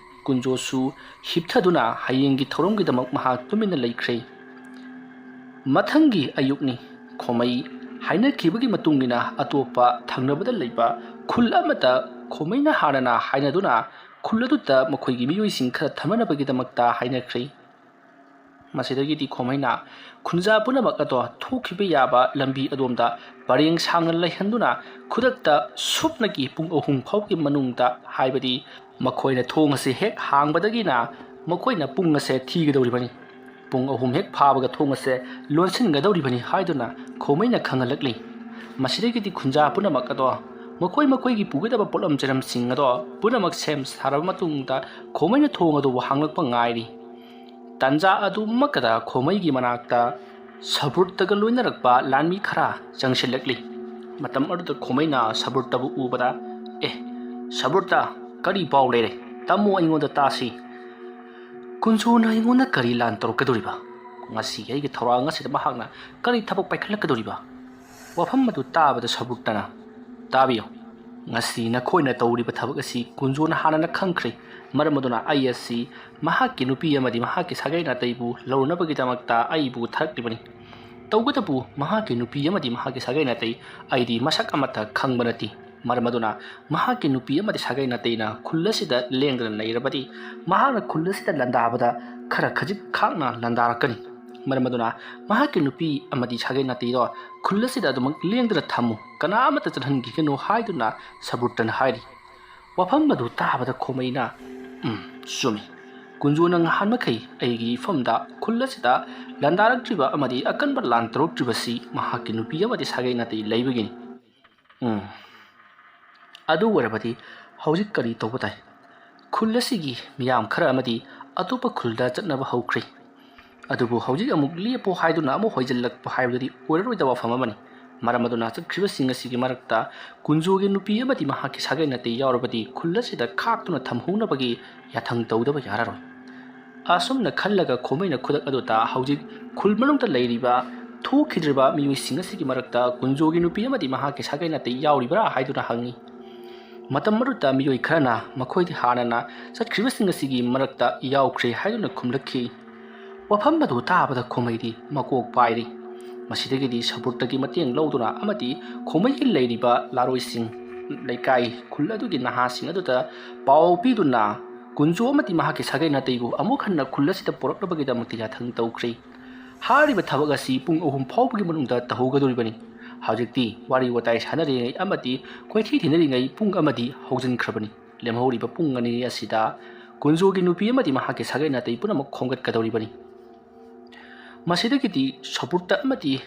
ꯀꯨꯟꯖꯣꯁꯨ ꯍꯤꯞꯊꯗꯨꯅ ꯍꯌꯦꯡꯒꯤ ꯊꯧꯔꯝꯒꯤꯗꯃꯛ ꯃꯍꯥꯛ ꯇꯨꯃꯤꯟꯅ ꯂꯩꯈ꯭ꯔꯦ꯫ ꯃꯊꯪꯒꯤ ꯑꯌꯨꯛꯅꯤ꯫ ꯈꯣꯃꯩ ꯍꯥꯏꯅꯈꯤꯕꯒꯤ ꯃꯇꯨꯡ ꯏꯟꯅ ꯑꯇꯣꯞꯄ ꯊꯪꯅꯕꯗ ꯂꯩꯕ ꯈꯨꯜ ꯑꯃꯗ ꯈꯣꯃꯩꯅ ꯍꯥꯟꯅꯅ ꯍꯥꯏꯅꯗꯨꯅ ꯈꯨꯜ ꯑꯗꯨꯗ ꯃꯈꯣꯏꯒꯤ ꯃꯤꯑꯣꯏꯁꯤꯡ ꯈꯔ ꯊꯝꯅꯅꯕꯒꯤꯗꯃꯛꯇ ꯍꯥꯏꯅꯈ꯭ꯔꯦ꯫ ꯃꯁꯤꯗꯒꯤꯗꯤ ꯈꯣꯃꯩꯅ ꯈꯨꯟꯖꯥ ꯄꯨꯝꯅꯃꯛ ꯑꯗꯣ ꯊꯣꯛꯈꯤꯕ ꯌꯥꯕ ꯂꯝꯕꯤ ꯑꯗꯣꯝꯗ ꯄꯔꯦꯡ ꯁꯥꯡꯅ ꯂꯩꯍꯟꯗꯨꯅ ꯈꯨꯗꯛꯇ ꯁꯨꯞꯅꯒꯤ ꯄꯨꯡ ꯑꯍꯨꯝ ꯐꯥꯎꯒꯤ ꯃꯅꯨꯡꯗ, ꯍꯥꯏꯕꯗꯤ ꯃꯈꯣꯏꯅ ꯊꯣꯡ ꯑꯁꯤ ꯍꯦꯛ ꯍꯥꯡꯕꯗꯒꯤꯅ ꯃꯈꯣꯏꯅ ꯄꯨꯡ ꯑꯁꯦ ꯊꯤꯒꯗꯧꯔꯤꯕꯅꯤ꯫ ꯄꯨꯡ ꯑꯍꯨꯝ ꯍꯦꯛ ꯐꯥꯕꯒ ꯊꯣꯡ ꯑꯁꯦ ꯂꯣꯟꯁꯤꯟꯒꯗꯧꯔꯤꯕꯅꯤ ꯍꯥꯏꯗꯨꯅ ꯈꯣꯃꯩꯅ ꯈꯪꯍꯜꯂꯛꯂꯤ꯫ ꯃꯁꯤꯗꯒꯤꯗꯤ ꯈꯨꯟꯖꯥ ꯄꯨꯝꯅꯃꯛ ꯑꯗꯣ ꯃꯈꯣꯏ ꯃꯈꯣꯏꯒꯤ ꯄꯨꯒꯗꯕ ꯄꯣꯠꯂꯝ ꯆꯩꯔꯝꯁꯤꯡ ꯑꯗꯣ ꯄꯨꯝꯅꯃꯛ ꯁꯦꯝ ꯁꯥꯔꯕ ꯃꯇꯨꯡꯗ ꯈꯣꯃꯩꯅ ꯊꯣꯡ ꯑꯗꯨꯕꯨ ꯍꯥꯡꯂꯛꯄ ꯉꯥꯏꯔꯤ꯫ ꯇꯥꯟꯖꯥ ꯑꯗꯨꯃꯛꯇꯗ ꯈꯣꯃꯩꯒꯤ ꯃꯅꯥꯛꯇ ꯁꯕꯨꯔꯇꯒ ꯂꯣꯏꯅꯔꯛꯄ ꯂꯥꯟꯃꯤ ꯈꯔ ꯆꯪꯁꯤꯜꯂꯛꯂꯤ꯫ ꯃꯇꯝ ꯑꯗꯨꯗ ꯈꯣꯃꯩꯅ ꯁꯕꯨꯔꯇꯕꯨ ꯎꯕꯗ, "ꯑꯦ, ꯁꯕꯨꯔꯇ, ꯀꯔꯤ ꯄꯥꯎ ꯂꯩꯔꯦ? ꯇꯝꯃꯨ, ꯑꯩꯉꯣꯟꯗ ꯇꯥꯁꯤ꯫ ꯀꯨꯟꯖꯣꯅ ꯑꯩꯉꯣꯟꯗ ꯀꯔꯤ ꯂꯥꯟ ꯇꯧꯔꯛꯀꯗꯧꯔꯤꯕ? ꯉꯁꯤ ꯑꯩꯒꯤ ꯊꯧꯔꯥꯡ ꯑꯁꯤꯗ ꯃꯍꯥꯛꯅ ꯀꯔꯤ ꯊꯕꯛ ꯄꯥꯏꯈꯠꯂꯛꯀꯗꯧꯔꯤꯕ?" ꯋꯥꯐꯝ ꯑꯗꯨ ꯇꯥꯕꯗ ꯁꯕꯨꯔꯇꯅ, "ꯇꯥꯕꯤꯌꯨ, ꯉꯁꯤ ꯅꯈꯣꯏꯅ ꯇꯧꯔꯤꯕ ꯊꯕꯛ ꯑꯁꯤ ꯀꯨꯟꯖꯣꯅ ꯍꯥꯟꯅꯅ ꯈꯪꯈ꯭ꯔꯦ꯫ ꯃꯔꯝ ꯑꯗꯨꯅ ꯑꯩ ꯑꯁꯤ ꯃꯍꯥꯛꯀꯤ ꯅꯨꯄꯤ ꯑꯃꯗꯤ ꯃꯍꯥꯛꯀꯤ ꯁꯥꯒꯩ ꯅꯥꯇꯩꯕꯨ ꯂꯧꯔꯨꯅꯕꯒꯤꯗꯃꯛꯇ ꯑꯩꯕꯨ ꯊꯥꯔꯛꯂꯤꯕꯅꯤ꯫ ꯇꯧꯕꯇꯕꯨ ꯃꯍꯥꯛꯀꯤ ꯅꯨꯄꯤ ꯑꯃꯗꯤ ꯃꯍꯥꯛꯀꯤ ꯁꯥꯒꯩ ꯅꯥꯇꯩ ꯑꯩꯗꯤ ꯃꯁꯛ ꯑꯃꯠꯇ ꯈꯪꯕ ꯅꯠꯇꯦ꯫ ꯃꯔꯝ ꯑꯗꯨꯅ ꯃꯍꯥꯛꯀꯤ ꯅꯨꯄꯤ ꯑꯃꯗꯤ ꯁꯥꯒꯩ ꯅꯥꯇꯩꯅ ꯈꯨꯜ ꯑꯁꯤꯗ ꯂꯦꯡꯗꯅ ꯂꯩꯔꯕꯗꯤ ꯃꯍꯥꯛꯅ ꯈꯨꯜ ꯑꯁꯤꯗ ꯂꯥꯟꯗꯥꯕꯗ ꯈꯔ ꯈꯖꯤꯛ ꯈꯥꯛꯅ ꯂꯥꯟꯗꯥꯔꯛꯀꯅꯤ꯫ ꯃꯔꯝ ꯑꯗꯨꯅ ꯃꯍꯥꯛꯀꯤ ꯅꯨꯄꯤ ꯑꯃꯗꯤ ꯁꯥꯒꯩ ꯅꯥꯇꯩꯗꯣ ꯈꯨꯜ ꯑꯁꯤꯗ ꯑꯗꯨꯃꯛ ꯂꯦꯡꯗꯅ ꯊꯝꯃꯨ, ꯀꯅꯥ ꯑꯃꯠꯇ ꯆꯠꯍꯟꯈꯤꯒꯅꯨ" ꯍꯥꯏꯗꯨꯅ ꯁꯕꯨꯔꯇꯅ ꯍꯥꯏꯔꯤ꯫ ꯋꯥꯐꯝ ꯑꯗꯨ ꯇꯥꯕꯗ ꯈꯣꯃꯩꯅ, "ꯎꯝ, ꯆꯨꯝꯃꯤ꯫ ꯀꯨꯟꯖꯣꯅ ꯉꯍꯥꯟ ꯃꯈꯩ ꯑꯩꯒꯤ ꯏꯐꯝꯗ ꯈꯨꯜ ꯑꯁꯤꯗ ꯂꯥꯟꯗꯥꯔꯛꯇ꯭ꯔꯤꯕ ꯑꯃꯗꯤ ꯑꯀꯟꯕ ꯂꯥꯟ ꯇꯧꯔꯛꯇ꯭ꯔꯤꯕꯁꯤ ꯃꯍꯥꯛꯀꯤ ꯅꯨꯄꯤ ꯑꯃꯗꯤ ꯁꯥꯒꯩ ꯅꯥꯇꯩ ꯂꯩꯕꯒꯤꯅꯤ꯫ ꯎꯝ, ꯑꯗꯨ ꯑꯣꯏꯔꯕꯗꯤ ꯍꯧꯖꯤꯛ ꯀꯔꯤ ꯇꯧꯕ ꯇꯥꯏ? ꯈꯨꯜ ꯑꯁꯤꯒꯤ ꯃꯤꯌꯥꯝ ꯈꯔ ꯑꯃꯗꯤ ꯑꯇꯣꯞꯄ ꯈꯨꯜꯗ ꯆꯠꯅꯕ ꯍꯧꯈ꯭ꯔꯦ꯫ ꯑꯗꯨꯕꯨ ꯍꯧꯖꯤꯛ ꯑꯃꯨꯛ ꯂꯦꯞꯄꯣ ꯍꯥꯏꯗꯨꯅ ꯑꯃꯨꯛ ꯍꯣꯏꯖꯤꯜꯂꯛꯄ ꯍꯥꯏꯕꯗꯨꯗꯤ ꯑꯣꯏꯔꯔꯣꯏꯗꯕ ꯋꯥꯐꯝ ꯑꯃꯅꯤ꯫ ꯃꯔꯝ ꯑꯗꯨꯅ ꯆꯠꯈ꯭ꯔꯤꯕꯁꯤꯡ ꯑꯁꯤꯒꯤ ꯃꯔꯛꯇ ꯀꯨꯟꯖꯣꯒꯤ ꯅꯨꯄꯤ ꯑꯃꯗꯤ ꯃꯍꯥꯛꯀꯤ ꯁꯥꯒꯩ ꯅꯥꯇꯩ ꯌꯥꯎꯔꯕꯗꯤ ꯈꯨꯜ ꯑꯁꯤꯗ ꯈꯥꯛꯇꯨꯅ ꯊꯝꯍꯧꯅꯕꯒꯤ ꯌꯥꯊꯪ ꯇꯧꯗꯕ ꯌꯥꯔꯔꯣꯏ꯫" ꯑꯁꯨꯝꯅ ꯈꯜꯂꯒ ꯈꯣꯃꯩꯅ ꯈꯨꯗꯛ ꯑꯗꯨꯗ ꯍꯧꯖꯤꯛ ꯈꯨꯜ ꯃꯅꯨꯡꯗ ꯂꯩꯔꯤꯕ ꯊꯣꯛꯈꯤꯗ꯭ꯔꯤꯕ ꯃꯤꯑꯣꯏꯁꯤꯡ ꯑꯁꯤꯒꯤ ꯃꯔꯛꯇ ꯀꯨꯟꯖꯣꯒꯤ ꯅꯨꯄꯤ ꯑꯃꯗꯤ ꯃꯍꯥꯛꯀꯤ ꯁꯥꯒꯩ ꯅꯥꯇꯩ ꯌꯥꯎꯔꯤꯕ꯭ꯔꯥ ꯍꯥꯏꯗꯨꯅ ꯍꯪꯉꯤ꯫ ꯃꯇꯝ ꯑꯗꯨꯗ ꯃꯤꯑꯣꯏ ꯈꯔꯅ ꯃꯈꯣꯏꯗꯤ ꯍꯥꯟꯅꯅ ꯆꯠꯈ꯭ꯔꯤꯕꯁꯤꯡ ꯑꯁꯤꯒꯤ ꯃꯔꯛꯇ ꯌꯥꯎꯈ꯭ꯔꯦ ꯍꯥꯏꯗꯨꯅ ꯈꯨꯝꯂꯛꯈꯤ꯫ ꯋꯥꯐꯝ ꯑꯗꯨ ꯇꯥꯕꯗ ꯈꯣꯃꯩꯗꯤ ꯃꯀꯣꯛ ꯄꯥꯏꯔꯤ꯫ ꯃꯁꯤꯗꯒꯤꯗꯤ ꯁꯄꯨꯔꯇꯒꯤ ꯃꯇꯦꯡ ꯂꯧꯗꯨꯅ ꯑꯃꯗꯤ ꯈꯣꯃꯩꯒꯤ ꯂꯩꯔꯤꯕ ꯂꯥꯔꯣꯏꯁꯤꯡ, ꯂꯩꯀꯥꯏ, ꯈꯨꯜ ꯑꯗꯨꯒꯤ ꯅꯍꯥꯁꯤꯡ ꯑꯗꯨꯗ ꯄꯥꯎ ꯄꯤꯗꯨꯅ ꯀꯨꯟꯖꯣ ꯑꯃꯗꯤ ꯃꯍꯥꯛꯀꯤ ꯁꯥꯒꯩ ꯅꯥꯇꯩꯕꯨ ꯑꯃꯨꯛ ꯍꯟꯅ ꯈꯨꯜ ꯑꯁꯤꯗ ꯄꯨꯔꯛꯅꯕꯒꯤꯗꯃꯛꯇ ꯌꯥꯊꯪ ꯇꯧꯈ꯭ꯔꯤ꯫ ꯍꯥꯏꯔꯤꯕ ꯊꯕꯛ ꯑꯁꯤ ꯄꯨꯡ ꯑꯍꯨꯝ ꯐꯥꯎꯕꯒꯤ ꯃꯅꯨꯡꯗ ꯇꯧꯍꯧꯒꯗꯧꯔꯤꯕꯅꯤ꯫ ꯍꯧꯖꯤꯛꯇꯤ ꯋꯥꯔꯤ ꯋꯥꯇꯥꯏ ꯁꯥꯟꯅꯔꯤꯉꯩ ꯑꯃꯗꯤ ꯀꯣꯏꯊꯤ ꯊꯤꯅꯔꯤꯉꯩ ꯄꯨꯡ ꯑꯃꯗꯤ ꯍꯧꯖꯤꯟꯈ꯭ꯔꯕꯅꯤ꯫ ꯂꯦꯝꯍꯧꯔꯤꯕ ꯄꯨꯡ ꯑꯅꯤ ꯑꯁꯤꯗ ꯀꯨꯟꯖꯣꯒꯤ ꯅꯨꯄꯤ ꯑꯃꯗꯤ ꯃꯍꯥꯛꯀꯤ ꯁꯥꯒꯩ ꯅꯥꯇꯩ ꯄꯨꯝꯅꯃꯛ ꯈꯣꯝꯒꯠꯀꯗꯧꯔꯤꯕꯅꯤ꯫ ꯃꯁꯤꯗꯒꯤꯗꯤ ꯁꯄꯨꯔꯇ ꯑꯃꯗꯤ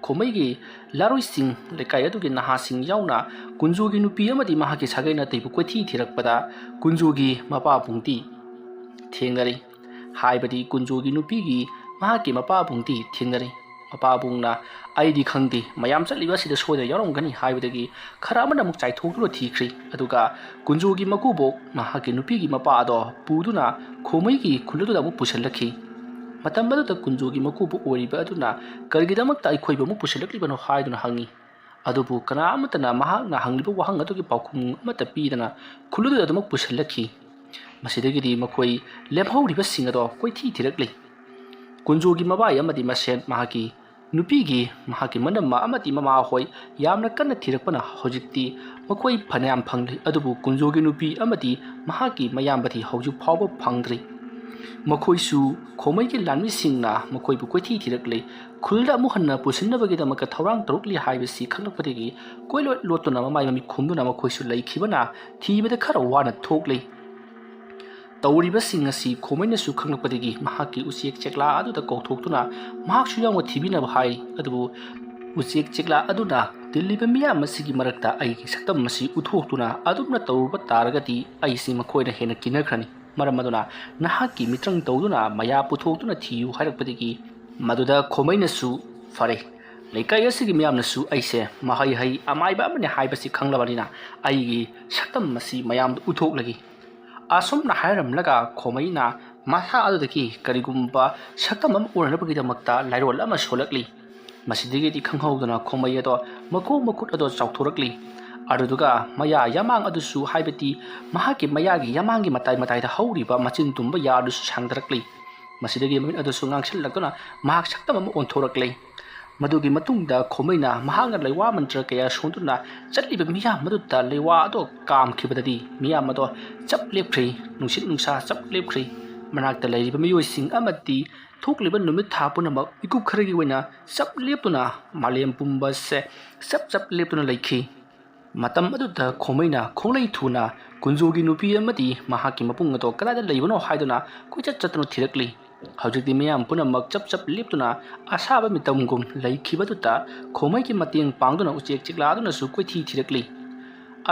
ꯈꯣꯃꯩꯒꯤ ꯂꯥꯔꯣꯏꯁꯤꯡ, ꯂꯩꯀꯥꯏ ꯑꯗꯨꯒꯤ ꯅꯍꯥꯁꯤꯡ ꯌꯥꯎꯅ ꯀꯨꯟꯖꯣꯒꯤ ꯅꯨꯄꯤ ꯑꯃꯗꯤ ꯃꯍꯥꯛꯀꯤ ꯁꯥꯒꯩ ꯅꯥꯇꯩꯕꯨ ꯀꯣꯏꯊꯤ ꯊꯤꯔꯛꯄꯗ ꯀꯨꯟꯖꯣꯒꯤ ꯃꯄꯥꯕꯨꯡꯗꯤ ꯊꯦꯡꯅꯔꯤ꯫ ꯍꯥꯏꯕꯗꯤ ꯀꯨꯟꯖꯣꯒꯤ ꯅꯨꯄꯤꯒꯤ ꯃꯍꯥꯛꯀꯤ ꯃꯄꯥꯕꯨꯡꯗꯤ ꯊꯦꯡꯅꯔꯤ꯫ ꯃꯄꯥꯕꯨꯡꯅ "ꯑꯩꯗꯤ ꯈꯪꯗꯦ, ꯃꯌꯥꯝ ꯆꯠꯂꯤꯕ ꯑꯁꯤꯗ ꯁꯣꯏꯗꯅ ꯌꯥꯎꯔꯝꯒꯅꯤ" ꯍꯥꯏꯕꯗꯒꯤ ꯈꯔ ꯑꯃꯅ ꯑꯃꯨꯛ ꯆꯥꯏꯊꯣꯛꯇꯨꯅ ꯊꯤꯈ꯭ꯔꯤ꯫ ꯑꯗꯨꯒ ꯀꯨꯟꯖꯣꯒꯤ ꯃꯀꯨꯕꯣꯛ ꯃꯍꯥꯛꯀꯤ ꯅꯨꯄꯤꯒꯤ ꯃꯄꯥ ꯑꯗꯣ ꯄꯨꯗꯨꯅ ꯈꯣꯃꯩꯒꯤ ꯈꯨꯜ ꯑꯗꯨꯗ ꯑꯃꯨꯛ ꯄꯨꯁꯤꯜꯂꯛꯈꯤ꯫ ꯃꯇꯝ ꯑꯗꯨꯗ ꯀꯨꯟꯖꯣꯒꯤ ꯃꯀꯨꯕꯣꯛ ꯑꯣꯏꯔꯤꯕ ꯑꯗꯨꯅ "ꯀꯔꯤꯒꯤꯗꯃꯛꯇ ꯑꯩꯈꯣꯏꯕꯨ ꯑꯃꯨꯛ ꯄꯨꯁꯤꯜꯂꯛꯂꯤꯕꯅꯣ?" ꯍꯥꯏꯗꯨꯅ ꯍꯪꯉꯤ꯫ ꯑꯗꯨꯕꯨ ꯀꯅꯥ ꯑꯃꯠꯇꯅ ꯃꯍꯥꯛꯅ ꯍꯪꯂꯤꯕ ꯋꯥꯍꯪ ꯑꯗꯨꯒꯤ ꯄꯥꯎꯈꯨꯝ ꯑꯃꯠꯇ ꯄꯤꯗꯅ ꯈꯨꯜ ꯑꯗꯨꯗ ꯑꯗꯨꯃꯛ ꯄꯨꯁꯤꯜꯂꯛꯈꯤ꯫ ꯃꯁꯤꯗꯒꯤꯗꯤ ꯃꯈꯣꯏ ꯂꯦꯝꯍꯧꯔꯤꯕꯁꯤꯡ ꯑꯗꯣ ꯀꯣꯏꯊꯤ ꯊꯤꯔꯛꯂꯤ꯫ ꯀꯨꯟꯖꯣꯒꯤ ꯃꯕꯥꯏ ꯑꯃꯗꯤ ꯃꯁꯦꯟ ꯃꯍꯥꯛꯀꯤ ꯅꯨꯄꯤꯒꯤ, ꯃꯍꯥꯛꯀꯤ ꯃꯅꯝꯃ ꯑꯃꯗꯤ ꯃꯃꯥꯍꯣꯏ ꯌꯥꯝꯅ ꯀꯟꯅ ꯊꯤꯔꯛꯄꯅ ꯍꯧꯖꯤꯛꯇꯤ ꯃꯈꯣꯏ ꯐꯅꯌꯥꯝ ꯐꯪꯂꯤ, ꯑꯗꯨꯕꯨ ꯀꯨꯟꯖꯣꯒꯤ ꯅꯨꯄꯤ ꯑꯃꯗꯤ ꯃꯍꯥꯛꯀꯤ ꯃꯌꯥꯝꯕꯗꯤ ꯍꯧꯖꯤꯛ ꯐꯥꯎꯕ ꯐꯪꯗ꯭ꯔꯤ꯫ ꯃꯈꯣꯏꯁꯨ ꯈꯣꯃꯩꯒꯤ ꯂꯥꯟꯃꯤꯁꯤꯡꯅ ꯃꯈꯣꯏꯕꯨ ꯀꯣꯏꯊꯤ ꯊꯤꯔꯛꯂꯤ꯫ ꯈꯨꯜꯗ ꯑꯃꯨꯛ ꯍꯟꯅ ꯄꯨꯁꯤꯟꯅꯕꯒꯤꯗꯃꯛꯇ ꯊꯧꯔꯥꯡ ꯇꯧꯔꯛꯂꯤ ꯍꯥꯏꯕꯁꯤ ꯈꯪꯂꯛꯄꯗꯒꯤ ꯀꯣꯏꯂꯣꯠ ꯂꯣꯠꯇꯨꯅ ꯃꯃꯥꯏ ꯃꯃꯤꯠ ꯈꯨꯝꯗꯨꯅ ꯃꯈꯣꯏꯁꯨ ꯂꯩꯈꯤꯕꯅ ꯊꯤꯕꯗ ꯈꯔ ꯋꯥꯅ ꯊꯣꯛꯂꯤ꯫ ꯇꯧꯔꯤꯕꯁꯤꯡ ꯑꯁꯤ ꯈꯣꯃꯩꯅꯁꯨ ꯈꯪꯂꯛꯄꯗꯒꯤ ꯃꯍꯥꯛꯀꯤ ꯎꯆꯦꯛ ꯆꯦꯛꯂꯥ ꯑꯗꯨꯗ ꯀꯧꯊꯣꯛꯇꯨꯅ ꯃꯍꯥꯛꯁꯨ ꯌꯥꯎꯅ ꯊꯤꯕꯤꯅꯕ ꯍꯥꯏꯔꯤ꯫ ꯑꯗꯨꯕꯨ ꯎꯆꯦꯛ ꯆꯦꯛꯂꯥ ꯑꯗꯨꯅ ꯇꯤꯜꯂꯤꯕ ꯃꯤꯌꯥꯝ ꯑꯁꯤꯒꯤ ꯃꯔꯛꯇ ꯑꯩꯒꯤ ꯁꯛꯇꯝ ꯑꯁꯤ ꯎꯠꯊꯣꯛꯇꯨꯅ ꯑꯗꯨꯝꯅ ꯇꯧꯔꯨꯕ ꯇꯥꯔꯒꯗꯤ ꯑꯩꯁꯤ ꯃꯈꯣꯏꯅ ꯍꯦꯟꯅ ꯀꯤꯅꯈ꯭ꯔꯅꯤ꯫ ꯃꯔꯝ ꯑꯗꯨꯅ ꯅꯍꯥꯛꯀꯤ ꯃꯤꯇ꯭ꯔꯪ ꯇꯧꯗꯨꯅ ꯃꯌꯥ ꯄꯨꯊꯣꯛꯇꯨꯅ ꯊꯤꯌꯨ ꯍꯥꯏꯔꯛꯄꯗꯒꯤ ꯃꯗꯨꯗ ꯈꯣꯃꯩꯅꯁꯨ "ꯐꯔꯦ, ꯂꯩꯀꯥꯏ ꯑꯁꯤꯒꯤ ꯃꯤꯌꯥꯝꯅꯁꯨ ꯑꯩꯁꯦ ꯃꯍꯩ ꯍꯩ ꯑꯃꯥꯏꯕ ꯑꯃꯅꯤ ꯍꯥꯏꯕꯁꯤ ꯈꯪꯂꯕꯅꯤꯅ ꯑꯩꯒꯤ ꯁꯛꯇꯝ ꯑꯁꯤ ꯃꯌꯥꯝꯗ ꯎꯠꯊꯣꯛꯂꯒꯦ"꯫ ꯑꯁꯨꯝꯅ ꯍꯥꯏꯔꯝꯂꯒ ꯈꯣꯃꯩꯅ ꯃꯁꯥ ꯑꯗꯨꯗꯒꯤ ꯀꯔꯤꯒꯨꯝꯕ ꯁꯛꯇꯝ ꯑꯃ ꯎꯅꯅꯕꯒꯤꯗꯃꯛꯇ ꯂꯥꯏꯔꯣꯜ ꯑꯃ ꯁꯣꯜꯂꯛꯂꯤ꯫ ꯃꯁꯤꯗꯒꯤꯗꯤ ꯈꯪꯍꯧꯗꯅ ꯈꯣꯃꯩ ꯑꯗꯣ ꯃꯈꯣꯡ ꯃꯈꯨꯠ ꯑꯗꯣ ꯆꯥꯎꯊꯣꯔꯛꯂꯤ꯫ ꯑꯗꯨꯗꯨꯒ ꯃꯌꯥ ꯌꯥꯃꯥꯡ ꯑꯗꯨꯁꯨ, ꯍꯥꯏꯕꯗꯤ ꯃꯍꯥꯛꯀꯤ ꯃꯌꯥꯒꯤ ꯌꯥꯃꯥꯡꯒꯤ ꯃꯇꯥꯏ ꯃꯇꯥꯏꯗ ꯍꯧꯔꯤꯕ ꯃꯆꯤꯟ ꯇꯨꯝꯕ ꯌꯥ ꯑꯗꯨꯁꯨ ꯁꯥꯡꯗꯔꯛꯂꯤ꯫ ꯃꯁꯤꯗꯒꯤ ꯃꯃꯤꯠ ꯑꯗꯨꯁꯨ ꯉꯥꯡꯁꯤꯜꯂꯛꯇꯨꯅ ꯃꯍꯥꯛ ꯁꯛꯇꯝ ꯑꯃ ꯑꯣꯟꯊꯣꯔꯛꯂꯦ꯫ ꯃꯗꯨꯒꯤ ꯃꯇꯨꯡꯗ ꯈꯣꯃꯩꯅ ꯃꯍꯥꯛꯅ ꯂꯩꯋꯥ ꯃꯟꯇ꯭ꯔ ꯀꯌꯥ ꯁꯣꯟꯗꯨꯅ ꯆꯠꯂꯤꯕ ꯃꯤꯌꯥꯝ ꯑꯗꯨꯗ ꯂꯩꯋꯥ ꯑꯗꯣ ꯀꯥꯝꯈꯤꯕꯗꯗꯤ ꯃꯤꯌꯥꯝ ꯑꯗꯣ ꯆꯞ ꯂꯦꯞꯈ꯭ꯔꯦ꯫ ꯅꯨꯡꯁꯤꯠ ꯅꯨꯡꯁꯥ ꯆꯞ ꯂꯦꯞꯈ꯭ꯔꯦ꯫ ꯃꯅꯥꯛꯇ ꯂꯩꯔꯤꯕ ꯃꯤꯑꯣꯏꯁꯤꯡ ꯑꯃꯗꯤ ꯊꯣꯛꯂꯤꯕ ꯅꯨꯃꯤꯠ ꯊꯥ ꯄꯨꯝꯅꯃꯛ ꯃꯤꯀꯨꯞ ꯈꯔꯒꯤ ꯑꯣꯏꯅ ꯆꯞ ꯂꯦꯞꯇꯨꯅ ꯃꯥꯂꯦꯝ ꯄꯨꯝꯕꯁꯦ ꯆꯞ ꯆꯞ ꯂꯦꯞꯇꯨꯅ ꯂꯩꯈꯤ꯫ ꯃꯇꯝ ꯑꯗꯨꯗ ꯈꯣꯃꯩꯅ ꯈꯣꯡꯂꯩ ꯊꯨꯅ ꯀꯨꯟꯖꯣꯒꯤ ꯅꯨꯄꯤ ꯑꯃꯗꯤ ꯃꯍꯥꯛꯀꯤ ꯃꯕꯨꯡ ꯑꯗꯣ ꯀꯗꯥꯏꯗ ꯂꯩꯕꯅꯣ ꯍꯥꯏꯗꯨꯅ ꯀꯣꯏꯆꯠ ꯆꯠꯇꯨꯅ ꯊꯤꯔꯛꯂꯤ꯫ ꯍꯧꯖꯤꯛꯇꯤ ꯃꯤꯌꯥꯝ ꯄꯨꯝꯅꯃꯛ ꯆꯞ ꯆꯞ ꯂꯦꯞꯇꯨꯅ ꯑꯁꯥꯕ ꯃꯤꯇꯝꯒꯨꯝ ꯂꯩꯈꯤꯕꯗꯨꯗ ꯈꯣꯃꯩꯒꯤ ꯃꯇꯦꯡ ꯄꯥꯡꯗꯨꯅ ꯎꯆꯦꯛ ꯆꯤꯛꯂꯥꯗꯨꯅꯁꯨ ꯀꯣꯏꯊꯤ ꯊꯤꯔꯛꯂꯤ꯫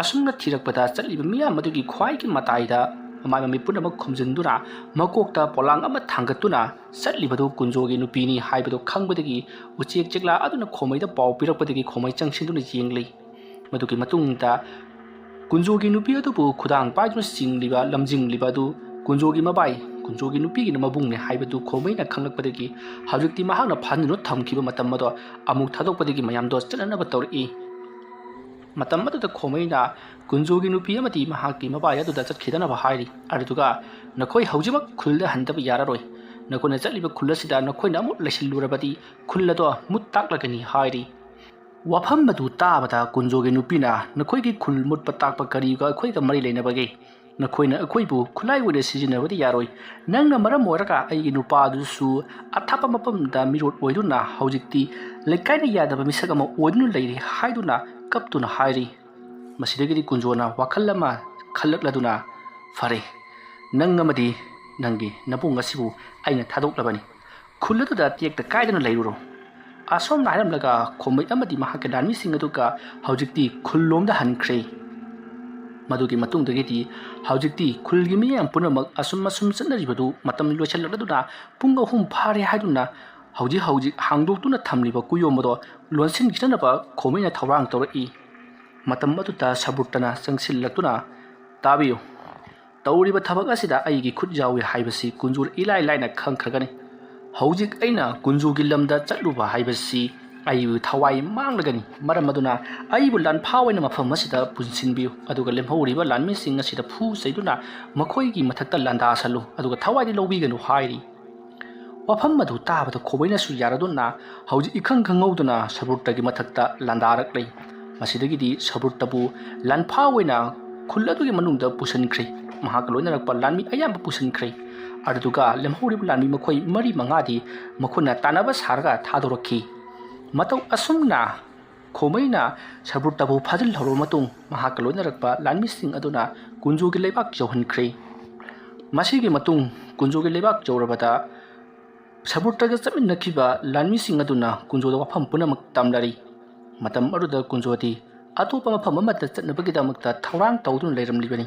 ꯑꯁꯨꯝꯅ ꯊꯤꯔꯛꯄꯗ ꯆꯠꯂꯤꯕ ꯃꯤꯌꯥꯝ ꯑꯗꯨꯒꯤ ꯈ꯭ꯋꯥꯏꯒꯤ ꯃꯇꯥꯏꯗ ꯃꯃꯥꯏ ꯃꯃꯤꯠ ꯄꯨꯝꯅꯃꯛ ꯈꯨꯝꯖꯤꯟꯗꯨꯅ ꯃꯀꯣꯛꯇ ꯄꯣꯂꯥꯡ ꯑꯃ ꯊꯥꯡꯒꯠꯇꯨꯅ ꯆꯠꯂꯤꯕꯗꯨ ꯀꯨꯟꯖꯣꯒꯤ ꯅꯨꯄꯤꯅꯤ ꯍꯥꯏꯕꯗꯨ ꯈꯪꯕꯗꯒꯤ ꯎꯆꯦꯛ ꯆꯤꯛꯂꯥ ꯑꯗꯨꯅ ꯈꯣꯃꯩꯗ ꯄꯥꯎ ꯄꯤꯔꯛꯄꯗꯒꯤ ꯈꯣꯃꯩ ꯆꯪꯁꯤꯟꯗꯨꯅ ꯌꯦꯡꯂꯤ꯫ ꯃꯗꯨꯒꯤ ꯃꯇꯨꯡꯗ ꯀꯨꯟꯖꯣꯒꯤ ꯅꯨꯄꯤ ꯑꯗꯨꯕꯨ ꯈꯨꯗꯥꯡ ꯄꯥꯏꯗꯨꯅ ꯆꯤꯡꯂꯤꯕ ꯂꯝꯖꯤꯡꯂꯤꯕ ꯑꯗꯨ ꯀꯨꯟꯖꯣꯒꯤ ꯃꯕꯥꯏ, ꯀꯨꯟꯖꯣꯒꯤ ꯅꯨꯄꯤꯒꯤꯅ ꯃꯕꯨꯡꯅꯤ ꯍꯥꯏꯕꯗꯨ ꯈꯣꯃꯩꯅ ꯈꯪꯂꯛꯄꯗꯒꯤ ꯍꯧꯖꯤꯛꯇꯤ ꯃꯍꯥꯛꯅ ꯐꯥꯖꯤꯟꯗꯨꯅ ꯊꯝꯈꯤꯕ ꯃꯇꯝ ꯑꯗꯣ ꯑꯃꯨꯛ ꯊꯥꯗꯣꯛꯄꯗꯒꯤ ꯃꯌꯥꯝꯗꯣ ꯆꯠꯅꯅꯕ ꯇꯧꯔꯛꯏ꯫ ꯃꯇꯝ ꯑꯗꯨꯗ ꯈꯣꯃꯩꯅ ꯀꯨꯟꯖꯣꯒꯤ ꯅꯨꯄꯤ ꯑꯃꯗꯤ ꯃꯍꯥꯛꯀꯤ ꯃꯕꯥꯏ ꯑꯗꯨꯗ ꯆꯠꯈꯤꯗꯅꯕ ꯍꯥꯏꯔꯤ꯫ ꯑꯗꯨꯗꯨꯒ ꯅꯈꯣꯏ ꯍꯧꯖꯤꯛꯃꯛ ꯈꯨꯜꯗ ꯍꯟꯗꯕ ꯌꯥꯔꯔꯣꯏ꯫ ꯅꯈꯣꯏꯅ ꯆꯠꯂꯤꯕ ꯈꯨꯜ ꯑꯁꯤꯗ ꯅꯈꯣꯏꯅ ꯑꯃꯨꯛ ꯂꯩꯁꯤꯜꯂꯨꯔꯕꯗꯤ ꯈꯨꯜ ꯑꯗꯣ ꯃꯨꯠ ꯇꯥꯛꯂꯒꯅꯤ ꯍꯥꯏꯔꯤ꯫ ꯋꯥꯐꯝ ꯑꯗꯨ ꯇꯥꯕꯗ ꯀꯨꯟꯖꯣꯒꯤ ꯅꯨꯄꯤꯅ ꯅꯈꯣꯏꯒꯤ ꯈꯨꯜ ꯃꯨꯠꯄ ꯇꯥꯛꯄ ꯀꯔꯤꯒ ꯑꯩꯈꯣꯏꯒ ꯃꯔꯤ ꯂꯩꯅꯕꯒꯦ? ꯅꯈꯣꯏꯅ ꯑꯩꯈꯣꯏꯕꯨ ꯈꯨꯠꯂꯥꯏ ꯑꯣꯏꯅ ꯁꯤꯖꯤꯟꯅꯕꯗꯤ ꯌꯥꯔꯣꯏ꯫ ꯅꯪꯅ ꯃꯔꯝ ꯑꯣꯏꯔꯒ ꯑꯩꯒꯤ ꯅꯨꯄꯥꯗꯨꯁꯨ ꯑꯊꯥꯞꯄ ꯃꯐꯝꯗ ꯃꯤꯔꯣꯠ ꯑꯣꯏꯗꯨꯅ ꯍꯧꯖꯤꯛꯇꯤ ꯂꯩꯀꯥꯏꯅ ꯌꯥꯗꯕ ꯃꯤꯁꯛ ꯑꯃ ꯑꯣꯏꯗꯨꯅ ꯂꯩꯔꯤ ꯍꯥꯏꯗꯨꯅ ꯀꯞꯇꯨꯅ ꯍꯥꯏꯔꯤ꯫ ꯃꯁꯤꯗꯒꯤꯗꯤ ꯀꯨꯟꯖꯣꯅ ꯋꯥꯈꯜ ꯑꯃ ꯈꯜꯂꯛꯂꯗꯨꯅ, "ꯐꯔꯦ, ꯅꯪ ꯑꯃꯗꯤ ꯅꯪꯒꯤ ꯅꯕꯨꯡ ꯑꯁꯤꯕꯨ ꯑꯩꯅ ꯊꯥꯗꯣꯛꯂꯕꯅꯤ꯫ ꯈꯨꯜ ꯑꯗꯨꯗ ꯇꯦꯛꯇ ꯀꯥꯏꯗꯅ ꯂꯩꯔꯨꯔꯣ"꯫ ꯑꯁꯣꯝꯅ ꯍꯥꯏꯔꯝꯂꯒ ꯈꯣꯃꯩ ꯑꯃꯗꯤ ꯃꯍꯥꯛꯀꯤ ꯂꯥꯟꯃꯤꯁꯤꯡ ꯑꯗꯨꯒ ꯍꯧꯖꯤꯛꯇꯤ ꯈꯨꯜꯂꯣꯝꯗ ꯍꯟꯈ꯭ꯔꯦ꯫ ꯃꯗꯨꯒꯤ ꯃꯇꯨꯡꯗꯒꯤꯗꯤ ꯍꯧꯖꯤꯛꯇꯤ ꯈꯨꯜꯒꯤ ꯃꯤꯌꯥꯝ ꯄꯨꯝꯅꯃꯛ ꯑꯁꯨꯝ ꯑꯁꯨꯝ ꯆꯠꯅꯔꯤꯕꯗꯨ ꯃꯇꯝ ꯂꯣꯏꯁꯤꯜꯂꯛꯂꯗꯨꯅ ꯄꯨꯡ ꯑꯍꯨꯝ ꯐꯥꯔꯦ ꯍꯥꯏꯗꯨꯅ ꯍꯧꯖꯤꯛ ꯍꯧꯖꯤꯛ ꯍꯥꯡꯗꯣꯛꯇꯨꯅ ꯊꯝꯂꯤꯕ ꯀꯨꯌꯣꯝ ꯑꯗꯣ ꯂꯣꯟꯁꯤꯟꯈꯤꯅꯅꯕ ꯈꯣꯃꯩꯅ ꯊꯧꯔꯥꯡ ꯇꯧꯔꯛꯏ꯫ ꯃꯇꯝ ꯑꯗꯨꯗ ꯁꯥꯕꯨꯔꯇꯅ ꯆꯪꯁꯤꯜꯂꯛꯇꯨꯅ, "ꯇꯥꯕꯤꯌꯨ, ꯇꯧꯔꯤꯕ ꯊꯕꯛ ꯑꯁꯤꯗ ꯑꯩꯒꯤ ꯈꯨꯠ ꯌꯥꯎꯏ ꯍꯥꯏꯕꯁꯤ ꯀꯨꯟꯖꯣꯅ ꯏꯂꯥꯏ ꯂꯥꯏꯅ ꯈꯪꯈ꯭ꯔꯒꯅꯤ꯫ ꯍꯧꯖꯤꯛ ꯑꯩꯅ ꯀꯨꯟꯖꯣꯒꯤ ꯂꯝꯗ ꯆꯠꯂꯨꯕ ꯍꯥꯏꯕꯁꯤ ꯑꯩꯕꯨ ꯊꯋꯥꯏ ꯃꯥꯡꯂꯒꯅꯤ꯫ ꯃꯔꯝ ꯑꯗꯨꯅ ꯑꯩꯕꯨ ꯂꯥꯟꯐꯥ ꯑꯣꯏꯅ ꯃꯐꯝ ꯑꯁꯤꯗ ꯄꯨꯟꯁꯤꯟꯕꯤꯌꯨ, ꯑꯗꯨꯒ ꯂꯦꯝꯍꯧꯔꯤꯕ ꯂꯥꯟꯃꯤꯁꯤꯡ ꯑꯁꯤꯗ ꯐꯨ ꯆꯩꯗꯨꯅ ꯃꯈꯣꯏꯒꯤ ꯃꯊꯛꯇ ꯂꯥꯟꯗꯥꯁꯜꯂꯨ, ꯑꯗꯨꯒ ꯊꯋꯥꯏꯗꯤ ꯂꯧꯕꯤꯒꯅꯨ" ꯍꯥꯏꯔꯤ꯫ ꯋꯥꯐꯝ ꯑꯗꯨ ꯇꯥꯕꯗ ꯈꯣꯃꯩꯅꯁꯨ ꯌꯥꯔꯗꯨꯅ ꯍꯧꯖꯤꯛ ꯏꯈꯪ ꯈꯪꯍꯧꯗꯅ ꯁꯕ꯭ꯔꯨꯠꯇꯒꯤ ꯃꯊꯛꯇ ꯂꯥꯟꯗꯥꯔꯛꯂꯦ꯫ ꯃꯁꯤꯗꯒꯤꯗꯤ ꯁꯕ꯭ꯔꯨꯠꯇꯕꯨ ꯂꯥꯟꯐꯥ ꯑꯣꯏꯅ ꯈꯨꯜ ꯑꯗꯨꯒꯤ ꯃꯅꯨꯡꯗ ꯄꯨꯁꯤꯟꯈ꯭ꯔꯦ꯫ ꯃꯍꯥꯛꯀ ꯂꯣꯏꯅꯔꯛꯄ ꯂꯥꯟꯃꯤ ꯑꯌꯥꯝꯕ ꯄꯨꯁꯤꯟꯈ꯭ꯔꯦ꯫ ꯑꯗꯨꯗꯨꯒ ꯂꯦꯝꯍꯧꯔꯤꯕ ꯂꯥꯟꯃꯤ ꯃꯈꯣꯏ ꯃꯔꯤ ꯃꯉꯥꯗꯤ ꯃꯈꯣꯏꯅ ꯇꯥꯟꯅꯕ ꯁꯥꯔꯒ ꯊꯥꯗꯣꯔꯛꯈꯤ꯫ ꯃꯇꯧ ꯑꯁꯨꯝꯅ ꯈꯣꯃꯩꯅ ꯁꯕ꯭ꯔꯨꯠꯇꯕꯨ ꯐꯥꯖꯤꯜꯍꯧꯔꯕ ꯃꯇꯨꯡ ꯃꯍꯥꯛꯀ ꯂꯣꯏꯅꯔꯛꯄ ꯂꯥꯟꯃꯤꯁꯤꯡ ꯑꯗꯨꯅ ꯀꯨꯟꯖꯣꯒꯤ ꯂꯩꯕꯥꯛ ꯌꯧꯍꯟꯈ꯭ꯔꯦ꯫ ꯃꯁꯤꯒꯤ ꯃꯇꯨꯡ ꯀꯨꯟꯖꯣꯒꯤ ꯂꯩꯕꯥꯛ ꯌꯧꯔꯕꯗ ꯁꯕ꯭ꯔꯨꯠꯇꯒ ꯆꯠꯃꯤꯟꯅꯈꯤꯕ ꯂꯥꯟꯃꯤꯁꯤꯡ ꯑꯗꯨꯅ ꯀꯨꯟꯖꯣꯗ ꯋꯥꯐꯝ ꯄꯨꯝꯅꯃꯛ ꯇꯝꯅꯔꯤ꯫ ꯃꯇꯝ ꯑꯗꯨꯗ ꯀꯨꯟꯖꯣꯗꯤ ꯑꯇꯣꯞꯄ ꯃꯐꯝ ꯑꯃꯗ ꯆꯠꯅꯕꯒꯤꯗꯃꯛꯇ ꯊꯧꯔꯥꯡ ꯇꯧꯗꯨꯅ ꯂꯩꯔꯝꯂꯤꯕꯅꯤ꯫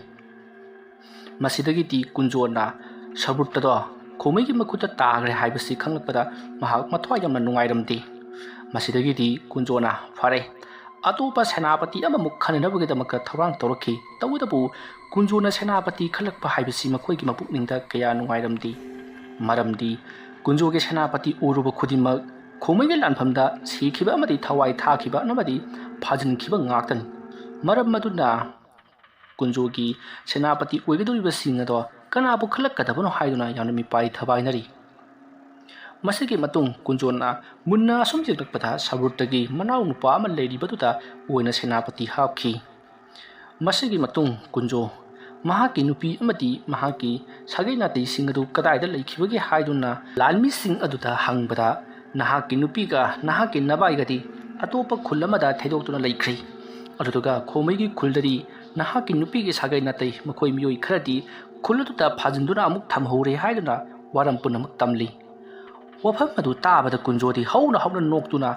ꯃꯁꯤꯗꯒꯤꯗꯤ ꯀꯨꯟꯖꯣꯅ ꯁꯕ꯭ꯔꯨꯠꯇꯗꯣ ꯈꯣꯃꯩꯒꯤ ꯃꯈꯨꯠꯇ ꯇꯥꯈ꯭ꯔꯦ ꯍꯥꯏꯕꯁꯤ ꯈꯪꯂꯛꯄꯗ ꯃꯍꯥꯛ ꯃꯊ꯭ꯋꯥꯏ ꯌꯥꯝꯅ ꯅꯨꯡꯉꯥꯏꯔꯝꯗꯦ꯫ ꯃꯁꯤꯗꯒꯤꯗꯤ ꯀꯨꯟꯖꯣꯅ ꯐꯔꯦ, ꯑꯇꯣꯞꯄ ꯁꯦꯅꯥꯄꯇꯤ ꯑꯃꯃꯨꯛ ꯈꯟꯅꯅꯕꯒꯤꯗꯃꯛꯇ ꯊꯧꯔꯥꯡ ꯇꯧꯔꯛꯈꯤ꯫ ꯇꯧꯕꯇꯕꯨ ꯀꯨꯟꯖꯣꯅ ꯁꯦꯅꯥꯄꯇꯤ ꯈꯜꯂꯛꯄ ꯍꯥꯏꯕꯁꯤ ꯃꯈꯣꯏꯒꯤ ꯃꯄꯨꯛꯅꯤꯡꯗ ꯀꯌꯥ ꯅꯨꯡꯉꯥꯏꯔꯝꯗꯦ꯫ ꯃꯔꯝꯗꯤ ꯀꯨꯟꯖꯣꯒꯤ ꯁꯦꯅꯥꯄꯇꯤ ꯑꯣꯏꯔꯨꯕ ꯈꯨꯗꯤꯡꯃꯛ ꯈꯣꯃꯩꯒꯤ ꯂꯥꯟꯐꯝꯗ ꯁꯤꯈꯤꯕ ꯑꯃꯗꯤ ꯊꯋꯥꯏ ꯊꯥꯈꯤꯕ ꯑꯃꯗꯤ ꯐꯥꯖꯤꯟꯈꯤꯕ ꯉꯥꯛꯇꯅꯤ꯫ ꯃꯔꯝ ꯑꯗꯨꯅ ꯀꯨꯟꯖꯣꯒꯤ ꯁꯦꯅꯥꯄꯇꯤ ꯑꯣꯏꯒꯗꯧꯔꯤꯕꯁꯤꯡ ꯑꯗꯣ ꯀꯅꯥꯕꯨ ꯈꯜꯂꯛꯀꯗꯕꯅꯣ ꯍꯥꯏꯗꯨꯅ ꯌꯥꯝꯅ ꯃꯤꯄꯥꯏ ꯊꯕꯥꯏꯅꯔꯤ꯫ ꯃꯁꯤꯒꯤ ꯃꯇꯨꯡ ꯀꯨꯟꯖꯣꯅ ꯃꯨꯟꯅ ꯑꯁꯨꯝ ꯌꯦꯡꯂꯛꯄꯗ ꯁꯕ꯭ꯔꯨꯠꯇꯒꯤ ꯃꯅꯥꯎ ꯅꯨꯄꯥ ꯑꯃ ꯂꯩꯔꯤꯕꯗꯨꯗ ꯑꯣꯏꯅ ꯁꯦꯅꯥꯄꯇꯤ ꯍꯥꯞꯈꯤ꯫ ꯃꯁꯤꯒꯤ ꯃꯇꯨꯡ ꯀꯨꯟꯖꯣ ꯃꯍꯥꯛꯀꯤ ꯅꯨꯄꯤ ꯑꯃꯗꯤ ꯃꯍꯥꯛꯀꯤ ꯁꯥꯒꯩ ꯅꯥꯇꯩꯁꯤꯡ ꯑꯗꯨ ꯀꯗꯥꯏꯗ ꯂꯩꯈꯤꯕꯒꯦ ꯍꯥꯏꯗꯨꯅ ꯂꯥꯟꯃꯤꯁꯤꯡ ꯑꯗꯨꯗ ꯍꯪꯕꯗ, "ꯅꯍꯥꯛꯀꯤ ꯅꯨꯄꯤꯒ ꯅꯍꯥꯛꯀꯤ ꯅꯚꯥꯏꯒꯗꯤ ꯑꯇꯣꯞꯄ ꯈꯨꯜ ꯑꯃꯗ ꯊꯩꯗꯣꯛꯇꯨꯅ ꯂꯩꯈ꯭ꯔꯦ꯫ ꯑꯗꯨꯗꯨꯒ ꯈꯣꯃꯩꯒꯤ ꯈꯨꯜꯗꯗꯤ ꯅꯍꯥꯛꯀꯤ ꯅꯨꯄꯤꯒꯤ ꯁꯥꯒꯩ ꯅꯥꯇꯩ ꯃꯈꯣꯏ ꯃꯤꯑꯣꯏ ꯈꯔꯗꯤ ꯈꯨꯜ ꯑꯗꯨꯗ ꯐꯥꯖꯤꯟꯗꯨꯅ ꯑꯃꯨꯛ ꯊꯝꯍꯧꯔꯦ" ꯍꯥꯏꯗꯨꯅ ꯋꯥꯔꯝ ꯄꯨꯝꯅꯃꯛ ꯇꯝꯂꯤ꯫ ꯋꯥꯐꯝ ꯑꯗꯨ ꯇꯥꯕꯗ ꯀꯨꯟꯖꯣꯗꯤ ꯍꯧꯅ ꯍꯧꯅ ꯅꯣꯛꯇꯨꯅ,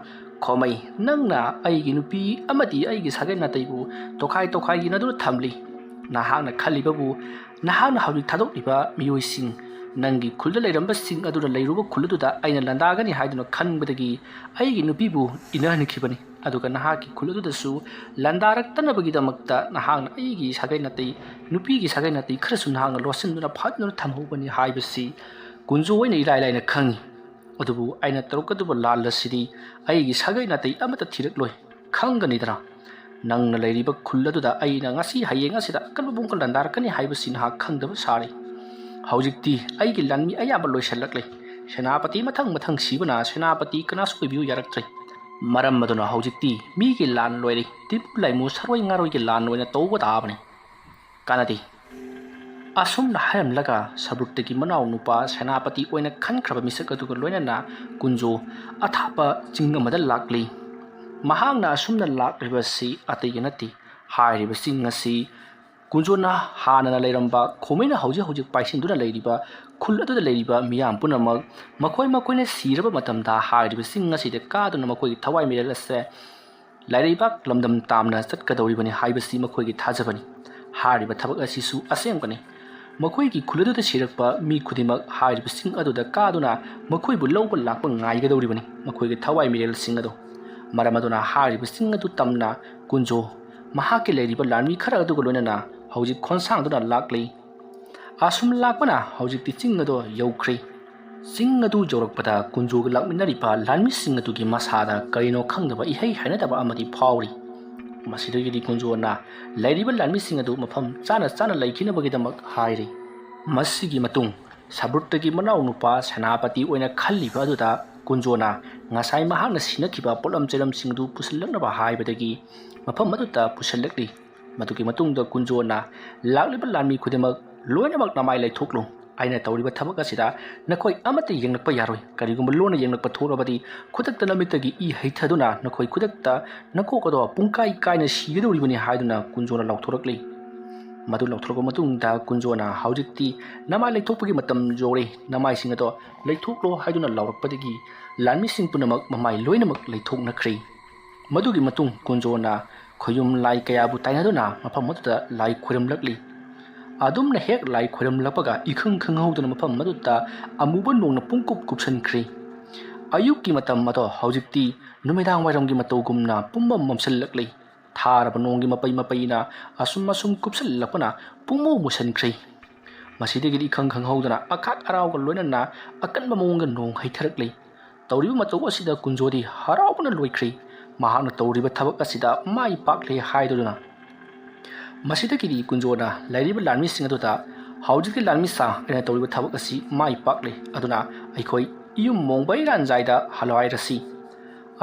"ꯈꯣꯃꯩ, ꯅꯪꯅ ꯑꯩꯒꯤ ꯅꯨꯄꯤ ꯑꯃꯗꯤ ꯑꯩꯒꯤ ꯁꯥꯒꯩ ꯅꯥꯇꯩꯕꯨ ꯇꯣꯈꯥꯏ ꯇꯣꯈꯥꯏ ꯌꯦꯟꯅꯗꯨꯅ ꯊꯝꯂꯤ꯫ ꯅꯍꯥꯛꯅ ꯈꯜꯂꯤꯕꯕꯨ ꯅꯍꯥꯛꯅ ꯍꯧꯖꯤꯛ ꯊꯥꯗꯣꯛꯂꯤꯕ ꯃꯤꯑꯣꯏꯁꯤꯡ, ꯅꯪꯒꯤ ꯈꯨꯜꯗ ꯂꯩꯔꯝꯕꯁꯤꯡ ꯑꯗꯨꯅ ꯂꯩꯔꯨꯕ ꯈꯨꯜ ꯑꯗꯨꯗ ꯑꯩꯅ ꯂꯥꯟꯗꯥꯒꯅꯤ ꯍꯥꯏꯗꯨꯅ ꯈꯟꯕꯗꯒꯤ ꯑꯩꯒꯤ ꯅꯨꯄꯤꯕꯨ ꯏꯟꯅꯍꯟꯈꯤꯕꯅꯤ꯫ ꯑꯗꯨꯒ ꯅꯍꯥꯛꯀꯤ ꯈꯨꯜ ꯑꯗꯨꯗꯁꯨ ꯂꯥꯟꯗꯥꯔꯛꯇꯅꯕꯒꯤꯗꯃꯛꯇ ꯅꯍꯥꯛꯅ ꯑꯩꯒꯤ ꯁꯥꯒꯩ ꯅꯥꯇꯩ, ꯅꯨꯄꯤꯒꯤ ꯁꯥꯒꯩ ꯅꯥꯇꯩ ꯈꯔꯁꯨ ꯅꯍꯥꯛꯅ ꯂꯣꯠꯁꯤꯟꯗꯨꯅ ꯐꯥꯗꯨꯅ ꯊꯝꯍꯧꯕꯅꯤ ꯍꯥꯏꯕꯁꯤ ꯀꯨꯟꯖꯣ ꯑꯩꯅ ꯏꯂꯥꯏ ꯂꯥꯏꯅ ꯈꯪꯏ꯫ ꯑꯗꯨꯕꯨ ꯑꯩꯅ ꯇꯧꯔꯛꯀꯗꯕ ꯂꯥꯜ ꯑꯁꯤꯗꯤ ꯑꯩꯒꯤ ꯁꯥꯒꯩ ꯅꯥꯇꯩ ꯑꯃꯠꯇ ꯊꯤꯔꯛꯂꯣꯏ꯫ ꯈꯪꯒꯅꯤꯗꯅ, ꯅꯪꯅ ꯂꯩꯔꯤꯕ ꯈꯨꯜ ꯑꯗꯨꯗ ꯑꯩꯅ ꯉꯁꯤ ꯍꯌꯦꯡ ꯑꯁꯤꯗ ꯑꯀꯟꯕ ꯃꯑꯣꯡꯗ ꯂꯥꯟꯗꯥꯔꯛꯀꯅꯤ ꯍꯥꯏꯕꯁꯤ ꯅꯍꯥꯛ ꯈꯪꯗꯕ ꯁꯥꯔꯤ꯫ ꯍꯧꯖꯤꯛꯇꯤ ꯑꯩꯒꯤ ꯂꯥꯟꯃꯤ ꯑꯌꯥꯝꯕ ꯂꯣꯏꯁꯤꯜꯂꯛꯂꯦ꯫ ꯁꯦꯅꯥꯄꯇꯤ ꯃꯊꯪ ꯃꯊꯪ ꯁꯤꯕꯅ ꯁꯦꯅꯥꯄꯇꯤ ꯀꯅꯥꯁꯨ ꯑꯣꯏꯕꯤꯌꯨ ꯌꯥꯔꯛꯇ꯭ꯔꯦ꯫ ꯃꯔꯝ ꯑꯗꯨꯅ ꯍꯧꯖꯤꯛꯇꯤ ꯃꯤꯒꯤ ꯂꯥꯟ ꯂꯣꯏꯔꯦ, ꯇꯤꯟꯕꯨ ꯂꯥꯏꯃꯨ ꯁꯔꯣꯏ ꯉꯥꯔꯣꯏꯒꯤ ꯂꯥꯟ ꯑꯣꯏꯅ ꯇꯧꯕ ꯇꯥꯕꯅꯤ꯫ ꯀꯥꯟꯅꯗꯦ꯫ ꯑꯁꯨꯝꯅ ꯍꯥꯏꯔꯝꯂꯒ ꯁꯕ꯭ꯔꯨꯛꯇꯒꯤ ꯃꯅꯥꯎ ꯅꯨꯄꯥ ꯁꯦꯅꯥꯄꯇꯤ ꯑꯣꯏꯅ ꯈꯟꯈ꯭ꯔꯕ ꯃꯤꯁꯛ ꯑꯗꯨꯒ ꯂꯣꯏꯅꯅ ꯀꯨꯟꯖꯣ ꯑꯊꯥꯞꯄ ꯆꯤꯡ ꯑꯃꯗ ꯂꯥꯛꯂꯤ꯫ ꯃꯍꯥꯛꯅ ꯑꯁꯨꯝꯅ ꯂꯥꯛꯂꯤꯕꯁꯤ ꯑꯇꯩꯒꯤ ꯅꯠꯇꯦ꯫ ꯍꯥꯏꯔꯤꯕ ꯆꯤꯡ ꯑꯁꯤ ꯀꯨꯟꯖꯣꯅ ꯍꯥꯟꯅꯅ ꯂꯩꯔꯝꯕ ꯈꯣꯃꯩꯅ ꯍꯧꯖꯤꯛ ꯍꯧꯖꯤꯛ ꯄꯥꯏꯁꯤꯟꯗꯨꯅ ꯂꯩꯔꯤꯕ ꯈꯨꯜ ꯑꯗꯨꯗ ꯂꯩꯔꯤꯕ ꯃꯤꯌꯥꯝ ꯄꯨꯝꯅꯃꯛ ꯃꯈꯣꯏ ꯃꯈꯣꯏꯅ ꯁꯤꯔꯕ ꯃꯇꯝꯗ ꯍꯥꯏꯔꯤꯕ ꯆꯤꯡ ꯑꯁꯤꯗ ꯀꯥꯗꯨꯅ ꯃꯈꯣꯏꯒꯤ ꯊꯋꯥꯏ ꯃꯤꯔꯦꯜ ꯑꯁꯦ ꯂꯥꯏꯔꯩꯕꯥꯛ ꯂꯝꯗꯝ ꯇꯥꯝꯅ ꯆꯠꯀꯗꯧꯔꯤꯕꯅꯤ ꯍꯥꯏꯕꯁꯤ ꯃꯈꯣꯏꯒꯤ ꯊꯥꯖꯕꯅꯤ꯫ ꯍꯥꯏꯔꯤꯕ ꯊꯕꯛ ꯑꯁꯤꯁꯨ ꯑꯁꯦꯡꯕꯅꯤ꯫ ꯃꯈꯣꯏꯒꯤ ꯈꯨꯜ ꯑꯗꯨꯗ ꯁꯤꯔꯛꯄ ꯃꯤ ꯈꯨꯗꯤꯡꯃꯛ ꯍꯥꯏꯔꯤꯕ ꯆꯤꯡ ꯑꯗꯨꯗ ꯀꯥꯗꯨꯅ ꯃꯈꯣꯏꯕꯨ ꯂꯧꯕ ꯂꯥꯛꯄ ꯉꯥꯏꯒꯗꯧꯔꯤꯕꯅꯤ, ꯃꯈꯣꯏꯒꯤ ꯊꯋꯥꯏ ꯃꯤꯔꯦꯜꯁꯤꯡ ꯑꯗꯨ꯫ ꯃꯔꯝ ꯑꯗꯨꯅ ꯍꯥꯏꯔꯤꯕ ꯆꯤꯡ ꯑꯗꯨ ꯇꯝꯅ ꯀꯨꯟꯖꯣ ꯃꯍꯥꯛꯀꯤ ꯂꯩꯔꯤꯕ ꯂꯥꯟꯃꯤ ꯈꯔ ꯑꯗꯨꯒ ꯂꯣꯏꯅꯅ ꯍꯧꯖꯤꯛ ꯈꯣꯟꯁꯥꯡꯗꯨꯅ ꯂꯥꯛꯂꯤ꯫ ꯑꯁꯨꯝ ꯂꯥꯛꯄꯅ ꯍꯧꯖꯤꯛꯇꯤ ꯆꯤꯡ ꯑꯗꯨ ꯌꯧꯈ꯭ꯔꯦ꯫ ꯆꯤꯡ ꯑꯗꯨ ꯌꯧꯔꯛꯄꯗ ꯀꯨꯟꯖꯣꯒ ꯂꯥꯛꯃꯤꯟꯅꯔꯤꯕ ꯂꯥꯟꯃꯤꯁꯤꯡ ꯑꯗꯨꯒꯤ ꯃꯁꯥꯗ ꯀꯔꯤꯅꯣ ꯈꯪꯗꯕ ꯏꯍꯩ ꯍꯩꯅꯗꯕ ꯑꯃꯗꯤ ꯐꯥꯎꯔꯤ꯫ ꯃꯁꯤꯗꯒꯤꯗꯤ ꯀꯨꯟꯖꯣꯅ ꯂꯩꯔꯤꯕ ꯂꯥꯟꯃꯤꯁꯤꯡ ꯑꯗꯨ ꯃꯐꯝ ꯆꯥꯅ ꯆꯥꯅ ꯂꯩꯈꯤꯅꯕꯒꯤꯗꯃꯛ ꯍꯥꯏꯔꯤ꯫ ꯃꯁꯤꯒꯤ ꯃꯇꯨꯡ ꯁꯕ꯭ꯔꯨꯠꯇꯒꯤ ꯃꯅꯥꯎ ꯅꯨꯄꯥ ꯁꯦꯅꯥꯄꯇꯤ ꯑꯣꯏꯅ ꯈꯜꯂꯤꯕ ꯑꯗꯨꯗ ꯀꯨꯟꯖꯣꯅ ꯉꯁꯥꯏ ꯃꯍꯥꯛꯅ ꯁꯤꯅꯈꯤꯕ ꯄꯣꯠꯂꯝ ꯆꯩꯔꯝꯁꯤꯡ ꯑꯗꯨ ꯄꯨꯁꯤꯜꯂꯛꯅꯕ ꯍꯥꯏꯕꯗꯒꯤ ꯃꯐꯝ ꯑꯗꯨꯗ ꯄꯨꯁꯤꯜꯂꯛꯂꯤ꯫ ꯃꯗꯨꯒꯤ ꯃꯇꯨꯡꯗ ꯀꯨꯟꯖꯣꯅ ꯂꯥꯛꯂꯤꯕ ꯂꯥꯟꯃꯤ ꯈꯨꯗꯤꯡꯃꯛ ꯂꯣꯏꯅꯃꯛ ꯅꯃꯥꯏ ꯂꯩꯊꯣꯛꯂꯨ꯫ ꯑꯩꯅ ꯇꯧꯔꯤꯕ ꯊꯕꯛ ꯑꯁꯤꯗ ꯅꯈꯣꯏ ꯑꯃꯠꯇ ꯌꯦꯡꯂꯛꯄ ꯌꯥꯔꯣꯏ꯫ ꯀꯔꯤꯒꯨꯝꯕ ꯂꯣꯟꯅ ꯌꯦꯡꯂꯛꯄ ꯊꯣꯛꯂꯕꯗꯤ ꯈꯨꯗꯛꯇ ꯅꯃꯤꯠꯇꯒꯤ ꯏ ꯍꯩꯊꯗꯨꯅ ꯅꯈꯣꯏ ꯈꯨꯗꯛꯇ ꯅꯀꯣꯛ ꯑꯗꯣ ꯄꯨꯡꯀꯥꯏ ꯀꯥꯏꯅ ꯁꯤꯒꯗꯧꯔꯤꯕꯅꯤ ꯍꯥꯏꯗꯨꯅ ꯀꯨꯟꯖꯣꯅ ꯂꯥꯎꯊꯣꯔꯛꯂꯤ꯫ ꯃꯗꯨ ꯂꯥꯎꯊꯣꯔꯛꯄ ꯃꯇꯨꯡꯗ ꯀꯨꯟꯖꯣꯅ ꯍꯧꯖꯤꯛꯇꯤ ꯅꯃꯥꯏ ꯂꯩꯊꯣꯛꯄꯒꯤ ꯃꯇꯝ ꯌꯧꯔꯦ, ꯅꯃꯥꯏꯁꯤꯡ ꯑꯗꯣ ꯂꯩꯊꯣꯛꯂꯣ ꯍꯥꯏꯗꯨꯅ ꯂꯥꯎꯔꯛꯄꯗꯒꯤ ꯂꯥꯟꯃꯤꯁꯤꯡ ꯄꯨꯝꯅꯃꯛ ꯃꯃꯥꯏ ꯂꯣꯏꯅꯃꯛ ꯂꯩꯊꯣꯛꯅꯈ꯭ꯔꯦ꯫ ꯃꯗꯨꯒꯤ ꯃꯇꯨꯡ ꯀꯨꯟꯖꯣꯅ ꯈꯣꯌꯨꯝ ꯂꯥꯏ ꯀꯌꯥꯕꯨ ꯇꯥꯏꯅꯗꯨꯅ ꯃꯐꯝ ꯑꯗꯨꯗ ꯂꯥꯏ ꯈꯣꯏꯔꯝꯂꯛꯂꯤ꯫ ꯑꯗꯨꯝꯅ ꯍꯦꯛ ꯂꯥꯏ ꯈꯣꯏꯔꯝꯂꯛꯄꯒ ꯏꯈꯪ ꯈꯪꯍꯧꯗꯅ ꯃꯐꯝ ꯑꯗꯨꯗ ꯑꯃꯨꯕ ꯅꯣꯡꯅ ꯄꯨꯡꯀꯨꯞ ꯀꯨꯞꯁꯟꯈ꯭ꯔꯦ꯫ ꯑꯌꯨꯛꯀꯤ ꯃꯇꯝ ꯑꯗꯣ ꯍꯧꯖꯤꯛꯇꯤ ꯅꯨꯃꯤꯗꯥꯡ ꯋꯥꯏꯔꯝꯒꯤ ꯃꯇꯧꯒꯨꯝꯅ ꯄꯨꯝꯃꯝ ꯃꯝꯁꯤꯜꯂꯛꯂꯤ꯫ ꯊꯥꯔꯕ ꯅꯣꯡꯒꯤ ꯃꯄꯩ ꯃꯄꯩꯅ ꯑꯁꯨꯝ ꯑꯁꯨꯝ ꯀꯨꯞꯁꯤꯜꯂꯛꯄꯅ ꯄꯨꯡꯃꯨ ꯃꯨꯁꯤꯟꯈ꯭ꯔꯦ꯫ ꯃꯁꯤꯗꯒꯤꯗꯤ ꯏꯈꯪ ꯈꯪꯍꯧꯗꯅ ꯑꯈꯥꯛ ꯑꯔꯥꯎꯒ ꯂꯣꯏꯅꯅ ꯑꯀꯟꯕ ꯃꯑꯣꯡꯗ ꯅꯣꯡ ꯍꯩꯊꯔꯛꯂꯤ꯫ ꯇꯧꯔꯤꯕ ꯃꯇꯧ ꯑꯁꯤꯗ ꯀꯨꯟꯖꯣꯗꯤ ꯍꯔꯥꯎꯕꯅ ꯂꯣꯏꯈ꯭ꯔꯦ꯫ ꯃꯍꯥꯛꯅ ꯇꯧꯔꯤꯕ ꯊꯕꯛ ꯑꯁꯤꯗ ꯃꯥꯏ ꯄꯥꯛꯂꯦ ꯍꯥꯏꯗꯨꯅ꯫ ꯃꯁꯤꯗꯒꯤꯗꯤ ꯀꯨꯟꯖꯣꯅ ꯂꯩꯔꯤꯕ ꯂꯥꯟꯃꯤꯁꯤꯡ ꯑꯗꯨꯗ ꯍꯧꯖꯤꯛꯇꯤ ꯂꯥꯟꯃꯤꯁꯥ, ꯑꯩꯅ ꯇꯧꯔꯤꯕ ꯊꯕꯛ ꯑꯁꯤ ꯃꯥꯏ ꯄꯥꯛꯂꯦ, ꯑꯗꯨꯅ ꯑꯩꯈꯣꯏ ꯌꯨꯝ ꯃꯣꯡꯕꯩꯔꯥꯟꯖꯥꯏꯗ ꯍꯜꯂꯥꯏꯔꯁꯤ꯫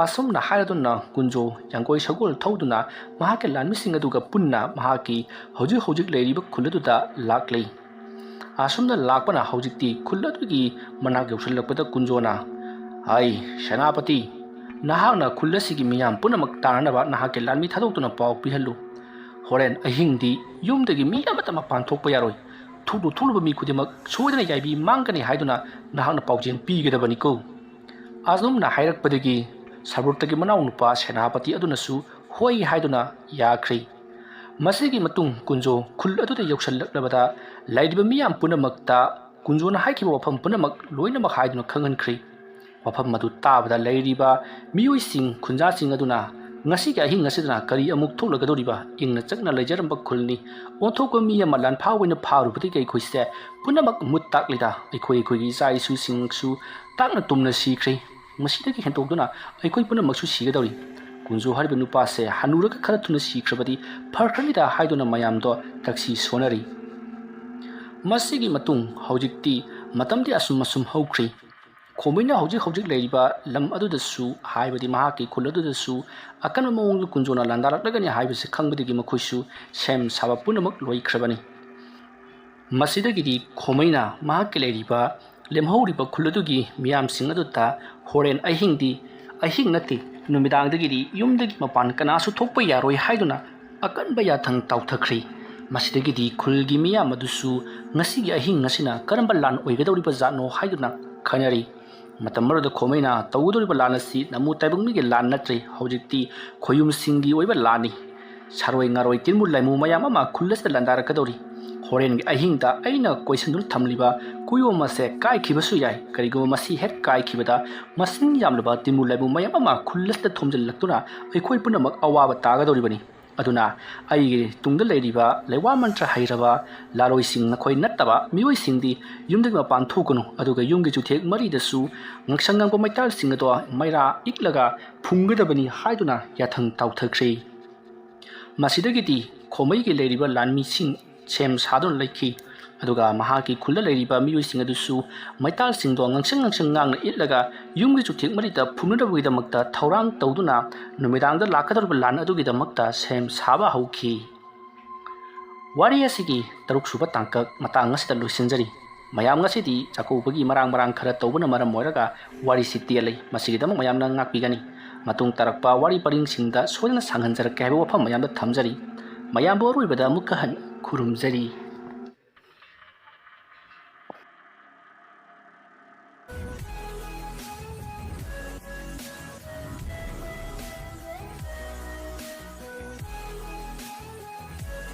ꯑꯁꯨꯝꯅ ꯍꯥꯏꯔꯗꯨꯅ ꯀꯨꯟꯖꯣ ꯌꯥꯡꯒꯣꯏ ꯁꯒꯣꯜ ꯊꯧꯗꯨꯅ ꯃꯍꯥꯛꯀꯤ ꯂꯥꯟꯃꯤꯁꯤꯡ ꯑꯗꯨꯒ ꯄꯨꯟꯅ ꯃꯍꯥꯛꯀꯤ ꯍꯧꯖꯤꯛ ꯍꯧꯖꯤꯛ ꯂꯩꯔꯤꯕ ꯈꯨꯜ ꯑꯗꯨꯗ ꯂꯥꯛꯂꯤ꯫ ꯑꯁꯨꯝꯅ ꯂꯥꯛꯄꯅ ꯍꯧꯖꯤꯛꯇꯤ ꯈꯨꯜ ꯑꯗꯨꯒꯤ ꯃꯅꯥꯛ ꯌꯧꯁꯤꯜꯂꯛꯄꯗ ꯀꯨꯟꯖꯣꯅ, "ꯍꯥꯏ ꯁꯦꯅꯥꯄꯇꯤ, ꯅꯍꯥꯛꯅ ꯈꯨꯜ ꯑꯁꯤꯒꯤ ꯃꯤꯌꯥꯝ ꯄꯨꯝꯅꯃꯛ ꯇꯥꯅꯅꯕ ꯅꯍꯥꯛꯀꯤ ꯂꯥꯟꯃꯤ ꯊꯥꯗꯣꯛꯇꯨꯅ ꯄꯥꯎ ꯄꯤꯍꯜꯂꯨ꯫ ꯍꯣꯔꯦꯟ ꯑꯍꯤꯡꯗꯤ ꯌꯨꯝꯗꯒꯤ ꯃꯤ ꯑꯃꯠꯇ ꯃꯄꯥꯟ ꯊꯣꯛꯄ ꯌꯥꯔꯣꯏ꯫ ꯊꯣꯛꯂꯨ ꯊꯣꯛꯂꯨꯕ ꯃꯤ ꯈꯨꯗꯤꯡꯃꯛ ꯁꯣꯏꯗꯅ ꯌꯥꯏꯕꯤ ꯃꯥꯡꯒꯅꯤ ꯍꯥꯏꯗꯨꯅ ꯅꯍꯥꯛꯅ ꯄꯥꯎꯖꯦꯜ ꯄꯤꯒꯗꯕꯅꯤꯀꯣ"꯫ ꯑꯗꯨꯝꯅ ꯍꯥꯏꯔꯛꯄꯗꯒꯤ ꯁꯔꯕꯨꯔꯇꯒꯤ ꯃꯅꯥꯎꯅꯨꯄꯥ ꯁꯦꯅꯥꯄꯇꯤ ꯑꯗꯨꯅꯁꯨ ꯍꯣꯏ ꯍꯥꯏꯗꯨꯅ ꯌꯥꯈ꯭ꯔꯦ꯫ ꯃꯁꯤꯒꯤ ꯃꯇꯨꯡ ꯀꯨꯟꯖꯣ ꯈꯨꯜ ꯑꯗꯨꯗ ꯌꯧꯁꯤꯜꯂꯛꯂꯕꯗ ꯂꯩꯔꯤꯕ ꯃꯤꯌꯥꯝ ꯄꯨꯝꯅꯃꯛꯇ ꯀꯨꯟꯖꯣꯅ ꯍꯥꯏꯈꯤꯕ ꯋꯥꯐꯝ ꯄꯨꯝꯅꯃꯛ ꯂꯣꯏꯅꯃꯛ ꯍꯥꯏꯗꯨꯅ ꯈꯪꯍꯟꯈ꯭ꯔꯦ꯫ ꯋꯥꯐꯝ ꯑꯗꯨ ꯇꯥꯕꯗ ꯂꯩꯔꯤꯕ ꯃꯤꯑꯣꯏꯁꯤꯡ, ꯈꯨꯟꯖꯥꯁꯤꯡ ꯑꯗꯨꯅ, "ꯉꯁꯤꯒꯤ ꯑꯍꯤꯡ ꯑꯁꯤꯗꯅ ꯀꯔꯤ ꯑꯃꯨꯛ ꯊꯣꯛꯂꯒꯗꯧꯔꯤꯕ? ꯏꯪꯅ ꯆꯛꯅ ꯂꯩꯖꯔꯝꯕ ꯈꯨꯜꯅꯤ꯫ ꯑꯣꯟꯊꯣꯛꯄ ꯃꯤ ꯑꯃ ꯂꯥꯟꯐꯥ ꯑꯣꯏꯅ ꯐꯥꯔꯨꯕꯗꯒꯤ ꯑꯩꯈꯣꯏꯁꯦ ꯄꯨꯝꯅꯃꯛ ꯃꯨꯠ ꯇꯥꯛꯂꯤꯗ꯫ ꯑꯩꯈꯣꯏ, ꯑꯩꯈꯣꯏꯒꯤ ꯏꯆꯥ ꯏꯁꯨꯁꯤꯡꯁꯨ ꯇꯥꯛꯅ ꯇꯨꯝꯅ ꯁꯤꯈ꯭ꯔꯦ꯫ ꯃꯁꯤꯗꯒꯤ ꯍꯦꯟꯗꯣꯛꯇꯨꯅ ꯑꯩꯈꯣꯏ ꯄꯨꯝꯅꯃꯛꯁꯨ ꯁꯤꯒꯗꯧꯔꯤ꯫ ꯀꯨꯟꯖꯣ ꯍꯥꯏꯔꯤꯕ ꯅꯨꯄꯥꯁꯦ ꯍꯅꯨꯔꯒ ꯈꯔ ꯊꯨꯅ ꯁꯤꯈ꯭ꯔꯕꯗꯤ ꯐꯈ꯭ꯔꯅꯤꯗ" ꯍꯥꯏꯗꯨꯅ ꯃꯌꯥꯝꯗꯣ ꯇꯛꯁꯤ ꯁꯣꯟꯅꯔꯤ꯫ ꯃꯁꯤꯒꯤ ꯃꯇꯨꯡ ꯍꯧꯖꯤꯛꯇꯤ ꯃꯇꯝꯗꯤ ꯑꯁꯨꯝ ꯑꯁꯨꯝ ꯍꯧꯈ꯭ꯔꯤ꯫ ꯈꯣꯃꯩꯅ ꯍꯧꯖꯤꯛ ꯍꯧꯖꯤꯛ ꯂꯩꯔꯤꯕ ꯂꯝ ꯑꯗꯨꯗꯁꯨ, ꯍꯥꯏꯕꯗꯤ ꯃꯍꯥꯛꯀꯤ ꯈꯨꯜ ꯑꯗꯨꯗꯁꯨ ꯑꯀꯟꯕ ꯃꯑꯣꯡꯗ ꯀꯨꯟꯖꯣꯅ ꯂꯥꯟꯗꯥꯔꯛꯂꯒꯅꯤ ꯍꯥꯏꯕꯁꯤ ꯈꯪꯕꯗꯒꯤ ꯃꯈꯣꯏꯁꯨ ꯁꯦꯝ ꯁꯥꯕ ꯄꯨꯝꯅꯃꯛ ꯂꯣꯏꯈ꯭ꯔꯕꯅꯤ꯫ ꯃꯁꯤꯗꯒꯤꯗꯤ ꯈꯣꯃꯩꯅ ꯃꯍꯥꯛꯀꯤ ꯂꯩꯔꯤꯕ ꯂꯦꯝꯍꯧꯔꯤꯕ ꯈꯨꯜ ꯑꯗꯨꯒꯤ ꯃꯤꯌꯥꯝꯁꯤꯡ ꯑꯗꯨꯗ ꯍꯣꯔꯦꯟ ꯑꯍꯤꯡꯗꯤ, ꯑꯍꯤꯡ ꯅꯠꯇꯦ, ꯅꯨꯃꯤꯗꯥꯡꯗꯒꯤꯗꯤ ꯌꯨꯝꯗꯒꯤ ꯃꯄꯥꯟ ꯀꯅꯥꯁꯨ ꯊꯣꯛꯄ ꯌꯥꯔꯣꯏ ꯍꯥꯏꯗꯨꯅ ꯑꯀꯟꯕ ꯌꯥꯊꯪ ꯇꯥꯎꯊꯈ꯭ꯔꯤ꯫ ꯃꯁꯤꯗꯒꯤꯗꯤ ꯈꯨꯜꯒꯤ ꯃꯤꯌꯥꯝ ꯑꯗꯨꯁꯨ ꯉꯁꯤꯒꯤ ꯑꯍꯤꯡ ꯑꯁꯤꯅ ꯀꯔꯝꯕ ꯂꯥꯟ ꯑꯣꯏꯒꯗꯧꯔꯤꯕ ꯖꯥꯠꯅꯣ ꯍꯥꯏꯗꯨꯅ ꯈꯟꯅꯔꯤ꯫ ꯃꯇꯝ ꯑꯃꯗ ꯈꯣꯃꯩꯅ ꯇꯧꯒꯗꯧꯔꯤꯕ ꯂꯥꯟ ꯑꯁꯤ ꯅꯃꯨ ꯇꯥꯏꯕꯪꯃꯤꯒꯤ ꯂꯥꯟ ꯅꯠꯇ꯭ꯔꯦ, ꯍꯧꯖꯤꯛꯇꯤ ꯈꯣꯌꯨꯝꯁꯤꯡꯒꯤ ꯑꯣꯏꯕ ꯂꯥꯟꯅꯤ꯫ ꯁꯥꯔꯣꯏ ꯉꯥꯔꯣꯏ ꯇꯤꯟꯃꯨ ꯂꯥꯏꯃꯨ ꯃꯌꯥꯝ ꯑꯃ ꯈꯨꯜ ꯑꯁꯤꯗ ꯂꯥꯟꯗꯥꯔꯛꯀꯗꯧꯔꯤ꯫ ꯍꯣꯔꯦꯟꯒꯤ ꯑꯍꯤꯡꯗ ꯑꯩꯅ ꯀꯣꯏꯁꯤꯟꯗꯨꯅ ꯊꯝꯂꯤꯕ ꯀꯨꯌꯣꯝ ꯑꯁꯦ ꯀꯥꯏꯈꯤꯕꯁꯨ ꯌꯥꯏ꯫ ꯀꯔꯤꯒꯨꯝꯕ ꯃꯁꯤ ꯍꯦꯛ ꯀꯥꯏꯈꯤꯕꯗ ꯃꯁꯤꯡ ꯌꯥꯝꯂꯕ ꯇꯤꯟꯃꯨ ꯂꯥꯏꯃꯨ ꯃꯌꯥꯝ ꯑꯃ ꯈꯨꯜ ꯑꯁꯤꯗ ꯊꯣꯝꯖꯤꯜꯂꯛꯇꯨꯅ ꯑꯩꯈꯣꯏ ꯄꯨꯝꯅꯃꯛ ꯑꯋꯥꯕ ꯇꯥꯒꯗꯧꯔꯤꯕꯅꯤ꯫ ꯑꯗꯨꯅ ꯑꯩꯒꯤ ꯇꯨꯡꯗ ꯂꯩꯔꯤꯕ ꯂꯩꯋꯥ ꯃꯟꯇ꯭ꯔ ꯍꯩꯔꯕ ꯂꯥꯂꯣꯏꯁꯤꯡ, ꯅꯈꯣꯏ ꯅꯠꯇꯕ ꯃꯤꯑꯣꯏꯁꯤꯡꯗꯤ ꯌꯨꯝꯗꯒꯤ ꯃꯄꯥꯟ ꯊꯣꯛꯀꯅꯨ, ꯑꯗꯨꯒ ꯌꯨꯝꯒꯤ ꯆꯨꯊꯦꯛ ꯃꯔꯤꯗꯁꯨ ꯉꯥꯡꯁꯪ ꯉꯥꯡꯕ ꯃꯩꯇꯥꯜꯁꯤꯡ ꯑꯗꯣ ꯃꯩꯔꯥ ꯏꯛꯂꯒ ꯐꯨꯡꯒꯗꯕꯅꯤ ꯍꯥꯏꯗꯨꯅ ꯌꯥꯊꯪ ꯇꯥꯎꯊꯈ꯭ꯔꯦ꯫ ꯃꯁꯤꯗꯒꯤꯗꯤ ꯈꯣꯃꯩꯒꯤ ꯂꯩꯔꯤꯕ ꯂꯥꯟꯃꯤꯁꯤꯡ ꯁꯦꯝ ꯁꯥꯗꯨꯅ ꯂꯩꯈꯤ꯫ ꯑꯗꯨꯒ ꯃꯍꯥꯛꯀꯤ ꯈꯨꯜꯗ ꯂꯩꯔꯤꯕ ꯃꯤꯑꯣꯏꯁꯤꯡ ꯑꯗꯨꯁꯨ ꯃꯩꯇꯥꯜꯁꯤꯡꯗꯣ ꯉꯥꯡꯁꯪ ꯉꯥꯡꯁꯪ ꯉꯥꯡꯅ ꯏꯠꯂꯒ ꯌꯨꯝꯒꯤ ꯆꯨꯊꯦꯛ ꯃꯔꯤꯗ ꯐꯨꯝꯅꯅꯕꯒꯤꯗꯃꯛꯇ ꯊꯧꯔꯥꯡ ꯇꯧꯗꯨꯅ ꯅꯨꯃꯤꯗꯥꯡꯗ ꯂꯥꯛꯀꯗꯧꯔꯤꯕ ꯂꯥꯟ ꯑꯗꯨꯒꯤꯗꯃꯛꯇ ꯁꯦꯝ ꯁꯥꯕ ꯍꯧꯈꯤ꯫ ꯋꯥꯔꯤ ꯑꯁꯤꯒꯤ ꯇꯔꯨꯛ ꯁꯨꯕ ꯇꯥꯡꯀꯛ ꯃꯇꯥꯡ ꯑꯁꯤꯗ ꯂꯣꯏꯁꯤꯟꯖꯔꯤ꯫ ꯃꯌꯥꯝ ꯉꯁꯤꯗꯤ ꯆꯥꯛꯀꯧꯕꯒꯤ ꯃꯔꯥꯡ ꯃꯔꯥꯡ ꯈꯔ ꯇꯧꯕꯅ ꯃꯔꯝ ꯑꯣꯏꯔꯒ ꯋꯥꯔꯤꯁꯤ ꯇꯦꯜꯂꯤ꯫ ꯃꯁꯤꯒꯤꯗꯃꯛ ꯃꯌꯥꯝꯅ ꯉꯥꯛꯄꯤꯒꯅꯤ꯫ ꯃꯇꯨꯡ ꯇꯥꯔꯛꯄ ꯋꯥꯔꯤ ꯄꯔꯤꯡꯁꯤꯡꯗ ꯁꯣꯏꯗꯅ ꯁꯥꯡꯍꯟꯖꯔꯛꯀꯦ ꯍꯥꯏꯕ ꯋꯥꯐꯝ ꯃꯌꯥꯝꯗ ꯊꯝꯖꯔꯤ꯫ ꯃꯌꯥꯝꯕꯨ ꯑꯔꯣꯏꯕꯗ ꯑꯃꯨꯛꯀ ꯍꯟꯅ ꯈꯨꯔꯨꯝꯖꯔꯤ꯫